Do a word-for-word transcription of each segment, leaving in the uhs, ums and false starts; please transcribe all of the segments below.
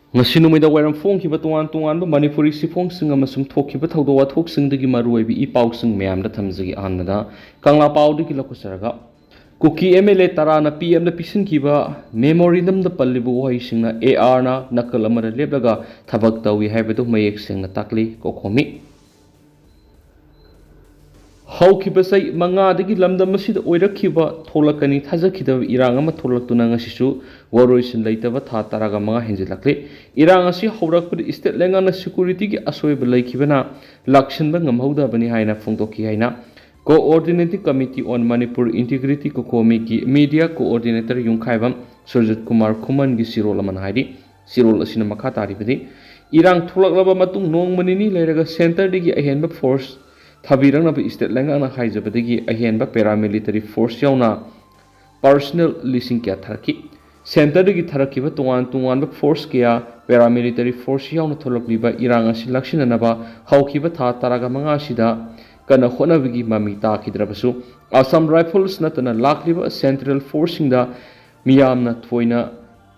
ꯉꯁꯤ ꯅꯨꯃꯤꯗꯥꯡ ꯋꯥꯏꯔꯝ ꯐꯣꯡꯈꯤꯕ ꯇꯣꯉꯥꯟ ꯇꯣꯉꯥꯟꯕ ꯃꯅꯤꯄꯨꯔꯤ ꯆꯦꯐꯣꯡꯁꯤꯡ ꯑꯃꯁꯨꯡ ꯊꯣꯛꯈꯤꯕ ꯊꯧꯗꯣꯛ ꯋꯥꯊꯣꯛꯁꯤꯡꯗꯒꯤ ꯃꯔꯨꯑꯣꯏꯕ ꯏ ꯄꯥꯎꯁꯤꯡ ꯃꯌꯥꯝꯗ ꯊꯝꯖꯒꯦ꯫ ꯑꯍꯥꯟꯕꯗ ꯀꯪꯂꯥ ꯄꯥꯎꯗꯒꯤ ꯂꯧꯈꯠꯆꯔꯒ, ꯀꯨꯀꯤ ꯑꯦꯝ ꯑꯦꯜ ꯑꯦ ꯇꯔꯥꯅ ꯄꯤ ꯑꯦꯝꯗ ꯄꯤꯁꯤꯟꯈꯤꯕ ꯃꯦꯃꯣꯔꯦꯟꯗꯝꯗ ꯄꯜꯂꯤꯕ ꯋꯥꯍꯩꯁꯤꯡꯅ ꯑꯦ ꯑꯥꯔꯅ ꯅꯥꯀꯜ ꯑꯃꯗ ꯂꯦꯞꯂꯒ ꯊꯕꯛ ꯇꯧꯏ ꯍꯥꯏꯕꯗꯨ ꯃꯌꯦꯛ ꯁꯦꯡꯅ ꯇꯥꯛꯂꯤ꯫ ꯀꯣꯀꯣꯃꯤ꯫ ꯍꯧꯈꯤꯕ ꯆꯍꯤ ꯃꯉꯥꯗꯒꯤ ꯂꯝꯗꯝ ꯑꯁꯤꯗ ꯑꯣꯏꯔꯛꯈꯤꯕ ꯊꯣꯛꯂꯛꯀꯅꯤ ꯊꯥꯖꯈꯤꯗꯕ ꯏꯔꯥꯡ ꯑꯃ ꯊꯣꯛꯂꯛꯇꯨꯅ ꯉꯁꯤꯁꯨ ꯋꯥꯔꯣꯏꯁꯤꯟ ꯂꯩꯇꯕ ꯊꯥ ꯇꯔꯥꯒ ꯃꯉꯥ ꯍꯦꯟꯖꯤꯜꯂꯛꯂꯤ꯫ ꯏꯔꯥꯡ ꯑꯁꯤ ꯍꯧꯔꯛꯄꯗ ꯏꯁꯇꯦꯠ ꯂꯩꯉꯥꯛꯅ ꯁꯦꯀꯨꯔꯤꯇꯤꯒꯤ ꯑꯁꯣꯏꯕ ꯂꯩꯈꯤꯕꯅ ꯂꯥꯛꯁꯤꯟꯕ ꯉꯝꯍꯧꯗꯕꯅꯤ ꯍꯥꯏꯅ ꯐꯣꯡꯗꯣꯛꯈꯤ ꯍꯥꯏꯅ Coordinating Committee on Manipur Integrity, ꯀꯣꯀꯣꯃꯤꯒꯤ ꯃꯤꯗꯤꯌꯥ ꯀꯣꯑꯣꯔꯗꯤꯅꯦꯇꯔ ꯌꯨꯝꯈꯥꯏꯕꯝ ꯁꯨꯔꯖꯤꯠ ꯀꯨꯃꯥꯔ ꯈꯨꯃꯟꯒꯤ ꯆꯦꯔꯣꯜ ꯑꯃꯅ ꯍꯥꯏꯔꯤ꯫ ꯆꯦꯔꯣꯜ ꯑꯁꯤꯅ ꯃꯈꯥ ꯇꯥꯔꯤꯕꯗꯤ, ꯏꯔꯥꯡ ꯊꯣꯛꯂꯛꯂꯕ ꯃꯇꯨꯡ ꯅꯣꯡꯃ ꯅꯤꯅꯤ ꯂꯩꯔꯒ ꯁꯦꯟꯇꯔꯗꯒꯤ ꯑꯍꯦꯟꯕ ꯐꯣꯔꯁ ꯊꯥꯕꯤꯔꯛꯅꯕ ꯏꯁꯇꯦꯠ ꯂꯩꯉꯥꯛꯅ ꯍꯥꯏꯖꯕꯗꯒꯤ ꯑꯍꯦꯟꯕ ꯄꯦꯔꯥꯃꯤꯂꯤꯇꯔꯤ ꯐꯣꯔꯁ ꯌꯥꯎꯅ ꯄꯥꯔꯁꯅꯦꯜ ꯂꯤꯁꯤꯡ ꯀꯌꯥ ꯊꯥꯔꯛꯈꯤ꯫ ꯁꯦꯟꯇꯔꯗꯒꯤ ꯊꯥꯔꯛꯈꯤꯕ ꯇꯣꯉꯥꯟ ꯇꯣꯉꯥꯟꯕ ꯐꯣꯔꯁ ꯀꯌꯥ, ꯄꯦꯔꯥꯃꯤꯂꯤꯇꯔꯤ ꯐꯣꯔꯁ ꯌꯥꯎꯅ ꯊꯣꯛꯂꯛꯂꯤꯕ ꯏꯔꯥꯡ ꯑꯁꯤ ꯂꯥꯛꯁꯤꯟꯅꯅꯕ ꯍꯧꯈꯤꯕ ꯊꯥ ꯇꯔꯥꯒ ꯃꯉꯥ ꯑꯁꯤꯗ ꯀꯟꯅ ꯍꯣꯠꯅꯕꯒꯤ ꯃꯃꯤ ꯇꯥꯈꯤꯗ꯭ꯔꯕꯁꯨ, ꯑꯁꯥꯝ ꯔꯥꯏꯐꯜꯁ ꯅꯠꯇꯅ ꯂꯥꯛꯂꯤꯕ ꯁꯦꯟꯇ꯭ꯔꯦꯜ ꯐꯣꯔꯁꯁꯤꯡꯗ ꯃꯤꯌꯥꯝꯅ ꯊꯣꯏꯅ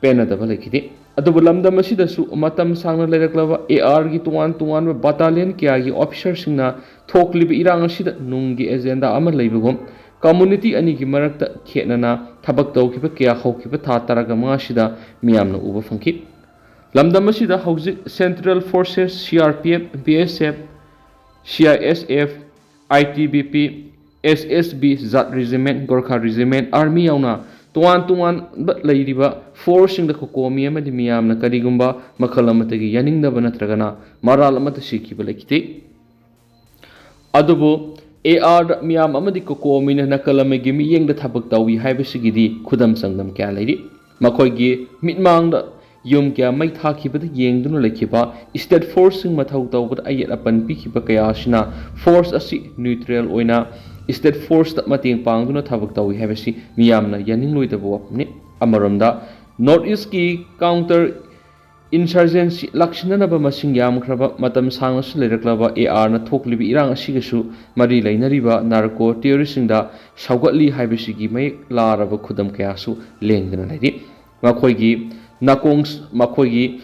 ꯄꯦꯟꯅꯗꯕ ꯂꯩꯈꯤꯗꯦ꯫ ꯑꯗꯨꯕꯨ ꯂꯝꯗꯝ ꯑꯁꯤꯗꯁꯨ ꯃꯇꯝ ꯁꯥꯡꯅ ꯂꯩꯔꯛꯂꯕ ꯑꯦ ꯑꯥꯔꯒꯤ ꯇꯣꯉꯥꯟ ꯇꯣꯉꯥꯟꯕ ꯕꯠꯇꯥꯂꯤꯌꯟ ꯀꯌꯥꯒꯤ ꯑꯣꯐꯤꯁꯔꯁꯤꯡꯅ ꯊꯣꯛꯂꯤꯕ ꯏꯔꯥꯡ ꯑꯁꯤꯗ ꯅꯨꯡꯒꯤ ꯑꯦꯖꯦꯟꯗꯥ ꯑꯃ ꯂꯩꯕꯒꯨꯝ, ꯀꯝꯃꯨꯅꯤꯇꯤ ꯑꯅꯤꯒꯤ ꯃꯔꯛꯇ ꯈꯦꯠꯅꯅ ꯊꯕꯛ ꯇꯧꯈꯤꯕ ꯀꯌꯥ ꯍꯧꯈꯤꯕ ꯊꯥ ꯇꯔꯥꯒ ꯃꯉꯥꯁꯤꯗ ꯃꯤꯌꯥꯝꯅ ꯎꯕ ꯐꯪꯈꯤ꯫ ꯂꯝꯗꯝ ꯑꯁꯤꯗ ꯍꯧꯖꯤꯛ central forces, C R P F, B S F, C I S F, I T B P, S S B, Jat regiment, Gorkha ꯔꯤꯖꯤꯃꯦꯟ, army ꯌꯥꯎꯅ ꯇꯣꯉꯥꯟ ꯇꯣꯉꯥꯟꯕ ꯂꯩꯔꯤꯕ ꯐꯣꯔꯁꯁꯤꯡꯗ ꯀꯣꯀꯣꯃꯤ ꯑꯃꯗꯤ ꯃꯤꯌꯥꯝꯅ ꯀꯔꯤꯒꯨꯝꯕ ꯃꯈꯜ ꯑꯃꯠꯇꯒꯤ ꯌꯥꯅꯤꯡꯗꯕ ꯅꯠꯇ꯭ꯔꯒꯅ ꯃꯔꯥꯜ ꯑꯃꯠꯇ ꯁꯤꯈꯤꯕ ꯂꯩꯈꯤꯗꯦ꯫ ꯑꯗꯨꯕꯨ ꯑꯦ ꯑꯥꯔꯗ ꯃꯤꯌꯥꯝ ꯑꯃꯗꯤ ꯀꯣꯀꯣꯃꯤꯅ ꯅꯥꯀꯜ ꯑꯃꯒꯤ ꯃꯤꯠꯌꯦꯡꯗ ꯊꯕꯛ ꯇꯧꯏ ꯍꯥꯏꯕꯁꯤꯒꯤꯗꯤ ꯈꯨꯗꯝ ꯆꯥꯡꯗꯝ ꯀꯌꯥ ꯂꯩꯔꯤ꯫ ꯃꯈꯣꯏꯒꯤ ꯃꯤꯠꯃꯥꯡꯗ ꯌꯨꯝ ꯀꯌꯥ ꯃꯩ ꯊꯥꯈꯤꯕꯗ ꯌꯦꯡꯗꯨꯅ ꯂꯩꯈꯤꯕ ꯏꯁꯇꯦꯠ ꯐꯣꯔꯁꯁꯤꯡ ꯃꯊꯧ ꯇꯧꯕꯗ ꯑꯌꯦꯠ ꯑꯄꯟ ꯄꯤꯈꯤꯕ ꯀꯌꯥ ꯑꯁꯤꯅ ꯐꯣꯔꯁ ꯑꯁꯤ ꯅ꯭ꯌꯨꯇ꯭ꯔꯦꯜ ꯑꯣꯏꯅ ꯏꯁꯇꯦꯠ ꯐꯣꯔꯁꯇ ꯃꯇꯦꯡ ꯄꯥꯡꯗꯨꯅ ꯊꯕꯛ ꯇꯧꯏ ꯍꯥꯏꯕꯁꯤ ꯃꯤꯌꯥꯝꯅ ꯌꯥꯅꯤꯡꯂꯣꯏꯗꯕ ꯋꯥꯐꯝꯅꯤ꯫ ꯑꯃꯔꯣꯝꯗ ꯅꯣꯔꯠ ꯏꯁꯀꯤ ꯀꯥꯎꯟꯇꯔ ꯏꯟꯁꯔꯖꯦꯟꯁꯤ ꯂꯥꯛꯁꯤꯟꯅꯅꯕ ꯃꯁꯤꯡ ꯌꯥꯝꯈ꯭ꯔꯕ, ꯃꯇꯝ ꯁꯥꯡꯅꯁꯨ ꯂꯩꯔꯛꯂꯕ ꯑꯦ ꯑꯥꯔꯅ ꯊꯣꯛꯂꯤꯕ ꯏꯔꯥꯡ ꯑꯁꯤꯒꯁꯨ ꯃꯔꯤ ꯂꯩꯅꯔꯤꯕ ꯅꯥꯔꯀꯣ ꯇꯦꯔꯣꯔꯤꯁꯁꯤꯡꯗ ꯁꯧꯒꯠꯂꯤ ꯍꯥꯏꯕꯁꯤꯒꯤ ꯃꯌꯦꯛ ꯂꯥꯔꯕ ꯈꯨꯗꯝ ꯀꯌꯥꯁꯨ ꯂꯦꯡꯗꯅ ꯂꯩꯔꯤ꯫ ꯃꯈꯣꯏꯒꯤ ꯅꯥꯀꯣꯡ-, ꯃꯈꯣꯏꯒꯤ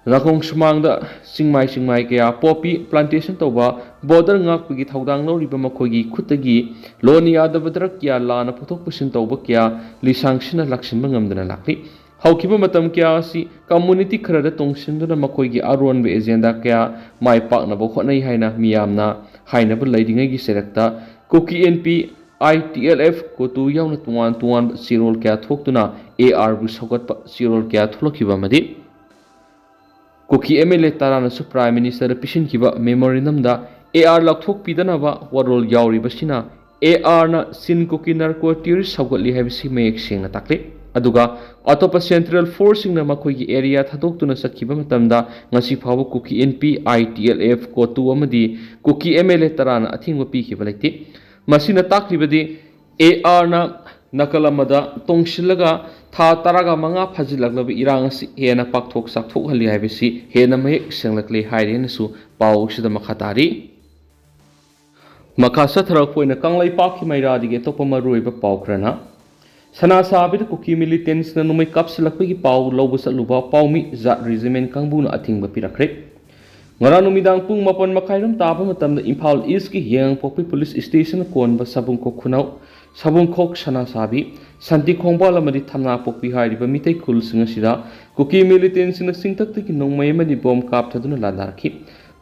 ꯅꯥꯀꯣꯡ ꯁꯨꯃꯥꯡꯗ ꯆꯤꯡꯃꯥꯏ ꯆꯤꯡꯃꯥꯏ ꯀꯌꯥ, ꯄꯣꯄꯤ ꯄ꯭ꯂꯥꯟꯇꯦꯁꯟ ꯇꯧꯕ, ꯕꯣꯔꯗꯔ ꯉꯥꯛꯄꯒꯤ ꯊꯧꯗꯥꯡ ꯂꯧꯔꯤꯕ ꯃꯈꯣꯏꯒꯤ ꯈꯨꯠꯇꯒꯤ ꯂꯣꯟꯅ ꯌꯥꯗꯕ ꯗ꯭ꯔꯒ ꯀꯌꯥ ꯂꯥꯟꯅ ꯄꯨꯊꯣꯛ ꯄꯨꯁꯤꯟ ꯇꯧꯕ ꯀꯌꯥ ꯂꯤꯁꯥꯡꯁꯤꯟꯅ ꯂꯥꯛꯁꯤꯟꯕ ꯉꯝꯗꯅ ꯂꯥꯛꯂꯤ꯫ ꯍꯧꯈꯤꯕ ꯃꯇꯝ ꯀꯌꯥ ꯑꯁꯤ ꯀꯝꯃꯨꯅꯤꯇꯤ ꯈꯔꯗ ꯇꯣꯡꯁꯤꯟꯗꯨꯅ ꯃꯈꯣꯏꯒꯤ ꯑꯔꯣꯟꯕ ꯑꯦꯖꯦꯟꯗꯥ ꯀꯌꯥ ꯃꯥꯏ ꯄꯥꯛꯅꯕ ꯍꯣꯠꯅꯩ ꯍꯥꯏꯅ ꯃꯤꯌꯥꯝꯅ ꯍꯥꯏꯅꯕ ꯂꯩꯔꯤꯉꯩꯒꯤ ꯆꯩꯔꯛꯇ ꯀꯨꯀꯤ ꯑꯦꯟ ꯄꯤ, ꯑꯥꯏ ꯇꯤ ꯑꯦꯜ ꯑꯦꯐ, ꯀꯣꯇꯨ ꯌꯥꯎꯅ ꯇꯣꯉꯥꯟ ꯇꯣꯉꯥꯟꯕ ꯆꯦꯔꯣꯜ ꯀꯌꯥ ꯊꯣꯛꯇꯨꯅ ꯑꯦ ꯑꯥꯔꯕꯨ ꯁꯧꯒꯠꯄ ꯆꯦꯔꯣꯜ ꯀꯌꯥ ꯊꯣꯛꯂꯛꯈꯤꯕ ꯑꯃꯗꯤ ꯀꯨꯀꯤ ꯑꯦꯝ ꯑꯦꯜ ꯑꯦ ꯇꯔꯥꯅꯁꯨ ꯄ꯭ꯔꯥꯏꯝ ꯃꯤꯅꯤꯁꯇꯔꯗ ꯄꯤꯁꯤꯟꯈꯤꯕ ꯃꯦꯃꯣꯔꯦꯟꯗꯝꯗ ꯑꯦ ꯑꯥꯔ ꯂꯧꯊꯣꯛꯄꯤꯗꯅꯕ ꯋꯥꯔꯣꯜ ꯌꯥꯎꯔꯤꯕꯁꯤꯅ ꯑꯦ ꯑꯥꯔꯅ ꯆꯤꯟ ꯀꯨꯀꯤ ꯅꯥꯔꯀꯣ ꯇꯦꯔꯣꯔꯤꯁ ꯁꯧꯒꯠꯂꯤ ꯍꯥꯏꯕꯁꯤ ꯃꯌꯦꯛ ꯁꯦꯡꯅ ꯇꯥꯛꯂꯤ꯫ ꯑꯗꯨꯒ ꯑꯇꯣꯞꯄ ꯁꯦꯟꯇ꯭ꯔꯦꯜ ꯐꯣꯔꯁꯁꯤꯡꯅ ꯃꯈꯣꯏꯒꯤ ꯑꯦꯔꯤꯌꯥ ꯊꯥꯗꯣꯛꯇꯨꯅ ꯆꯠꯈꯤꯕ ꯃꯇꯝꯗ ꯉꯁꯤ ꯐꯥꯎꯕ ꯀꯨꯀꯤ ꯑꯦꯟ ꯄꯤ, ꯑꯥꯏ ꯇꯤ ꯑꯦꯜ ꯑꯦꯐ, ꯀꯣꯇꯨ ꯑꯃꯗꯤ ꯀꯨꯀꯤ ꯑꯦꯝ ꯑꯦꯜ ꯑꯦ ꯇꯔꯥꯅ ꯑꯊꯤꯡꯕ ꯄꯤꯈꯤꯕ ꯂꯩꯇꯦ꯫ ꯃꯁꯤꯅ ꯇꯥꯛꯂꯤꯕꯗꯤ ꯑꯦ ꯑꯥꯔꯅ ꯅꯥꯀꯜ ꯑꯃꯗ ꯇꯣꯡꯁꯤꯜꯂꯒ ꯊꯥ ꯇꯔꯥꯒ ꯃꯉꯥ ꯐꯥꯖꯤꯜꯂꯛꯂꯕ ꯏꯔꯥꯡ ꯑꯁꯤ ꯍꯦꯟꯅ ꯄꯥꯛꯊꯣꯛ ꯆꯥꯛꯊꯣꯛꯍꯜꯂꯤ ꯍꯥꯏꯕꯁꯤ ꯍꯦꯟꯅ ꯃꯌꯦꯛ ꯁꯦꯡꯂꯛꯂꯦ ꯍꯥꯏꯔꯦꯅꯁꯨ ꯄꯥꯎ ꯑꯁꯤꯗ ꯃꯈꯥ ꯇꯥꯔꯤ꯫ ꯃꯈꯥ ꯆꯠꯊꯔꯛꯄ ꯑꯣꯏꯅ ꯀꯪꯂꯩꯄꯥꯛꯀꯤ ꯃꯩꯔꯥꯗꯒꯤ ꯑꯇꯣꯞꯄ ꯃꯔꯨꯑꯣꯏꯕ ꯄꯥꯎ ꯈꯔꯅ, ꯁꯅꯥ ꯁꯥꯕꯤꯗ ꯀꯨꯀꯤ ꯃꯤꯂꯤꯇꯦꯟꯁꯅ ꯅꯣꯡꯃꯩ ꯀꯥꯞꯁꯤꯜꯂꯛꯄꯒꯤ ꯄꯥꯎ ꯂꯧꯕ ꯆꯠꯂꯨꯕ ꯄꯥꯎꯃꯤ ꯖꯥꯠ ꯔꯦꯖꯤꯃꯦꯟ ꯀꯥꯡꯕꯨꯅ ꯑꯊꯤꯡꯕ ꯄꯤꯔꯛꯈ꯭ꯔꯦ꯫ ꯉꯔꯥꯡ ꯅꯨꯃꯤꯗꯥꯡ ꯄꯨꯡ ꯃꯥꯄꯟ ꯃꯈꯥꯏꯔꯣꯝ ꯇꯥꯕ ꯃꯇꯝꯗ ꯏꯝꯐꯥꯜ ꯏꯁꯀꯤ ꯌꯦꯡꯉꯥꯡꯄꯣꯛꯄꯤ ꯄꯨꯂꯤꯁ ꯁ꯭ꯇꯦꯁꯟ ꯀꯣꯟꯕ ꯁꯥꯕꯨꯡꯈꯣꯛ ꯈꯨꯅꯧ, ꯁꯥꯕꯨꯡꯈꯣꯛ ꯁꯅꯥꯁꯥꯕꯤ, ꯁꯥꯟꯇꯤ ꯈꯣꯡꯕꯥꯜ ꯑꯃꯗꯤ ꯊꯝꯅꯥꯄꯣꯛꯄꯤ ꯍꯥꯏꯔꯤꯕ ꯃꯤꯇꯩ ꯈꯨꯜꯁꯤꯡ ꯑꯁꯤꯗ ꯀꯨꯀꯤ ꯃꯤꯂꯤꯇꯦꯟꯁꯤꯡꯅ ꯆꯤꯡꯊꯛꯇꯒꯤ ꯅꯣꯡꯃꯩ ꯑꯃꯗꯤ ꯕꯣꯝ ꯀꯥꯞꯊꯗꯨꯅ ꯂꯥꯟꯗꯥꯔꯛꯈꯤ꯫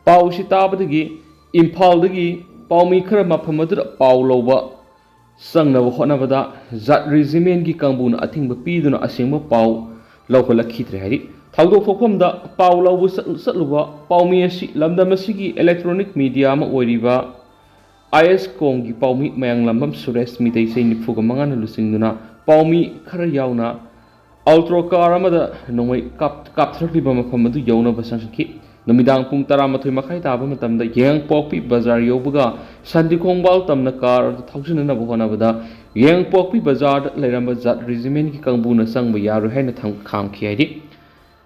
ꯄꯥꯎꯁꯤ ꯇꯥꯕꯗꯒꯤ ꯏꯝꯐꯥꯜꯗꯒꯤ ꯄꯥꯎꯃꯤ ꯈꯔ ꯃꯐꯝ ꯑꯗꯨꯗ ꯄꯥꯎ ꯂꯧꯕ ꯆꯪꯅꯕ ꯍꯣꯠꯅꯕꯗ ꯖꯥꯠ ꯔꯦꯖꯤꯃꯦꯟꯒꯤ ꯀꯥꯡꯕꯨꯅ ꯑꯊꯤꯡꯕ ꯄꯤꯗꯨꯅ ꯑꯁꯦꯡꯕ ꯄꯥꯎ ꯂꯧꯈꯠꯂꯛꯈꯤꯗ꯭ꯔꯦ ꯍꯥꯏꯔꯤ꯫ ꯊꯧꯗꯣꯛ ꯊꯣꯛꯐꯝꯗ ꯄꯥꯎ ꯂꯧꯕ ꯆꯠ-, ꯆꯠꯂꯨꯕ ꯄꯥꯎꯃꯤ ꯑꯁꯤ ꯂꯝꯗꯝ ꯑꯁꯤꯒꯤ ꯏꯂꯦꯛꯇ꯭ꯔꯣꯅꯤꯛ ꯃꯤꯗꯤꯌꯥ ꯑꯃ ꯑꯣꯏꯔꯤꯕ ꯑꯥꯏ ꯑꯦꯁ ꯀꯣꯝꯒꯤ ꯄꯥꯎꯃꯤ ꯃꯌꯥꯡꯂꯝꯕꯝ ꯁꯨꯔꯦꯁ, ꯃꯤꯇꯩ ꯆꯍꯤ ꯅꯤꯐꯨꯒ ꯃꯉꯥꯅ ꯂꯨꯆꯤꯡꯗꯨꯅ ꯄꯥꯎꯃꯤ ꯈꯔ ꯌꯥꯎꯅ ꯑꯜꯇ꯭ꯔꯣ ꯀꯥꯔ ꯑꯃꯗ ꯅꯣꯡꯃꯩ ꯀꯥꯞ-, ꯀꯥꯞꯊꯔꯛꯂꯤꯕ ꯃꯐꯝ ꯑꯗꯨ ꯌꯧꯅꯕ ꯆꯪꯁꯤꯟꯈꯤ꯫ ꯅꯨꯃꯤꯗꯥꯡ ꯄꯨꯡ ꯇꯔꯥꯃꯥꯊꯣꯏ ꯃꯈꯥꯏ ꯇꯥꯕ ꯃꯇꯝꯗ ꯌꯦꯡꯉꯥꯡꯄꯣꯛꯄꯤ ꯕꯖꯥꯔ ꯌꯧꯕꯒ ꯁꯥꯟꯇꯤ ꯈꯣꯡꯕꯥꯜ ꯇꯝꯅ ꯀꯥꯔ ꯑꯗꯨ ꯊꯧꯖꯤꯟꯅꯅꯕ ꯍꯣꯠꯅꯕꯗ ꯌꯦꯡꯉꯥꯡꯄꯣꯛꯄꯤ ꯕꯖꯥꯔꯗ ꯂꯩꯔꯝꯕ ꯖꯥꯠ ꯔꯦꯖꯤꯃꯦꯟꯒꯤ ꯀꯥꯡꯕꯨꯅ ꯆꯪꯕ ꯌꯥꯔꯣꯏ ꯍꯥꯏꯅ ꯊꯝ-, ꯈꯥꯝꯈꯤ ꯍꯥꯏꯔꯤ꯫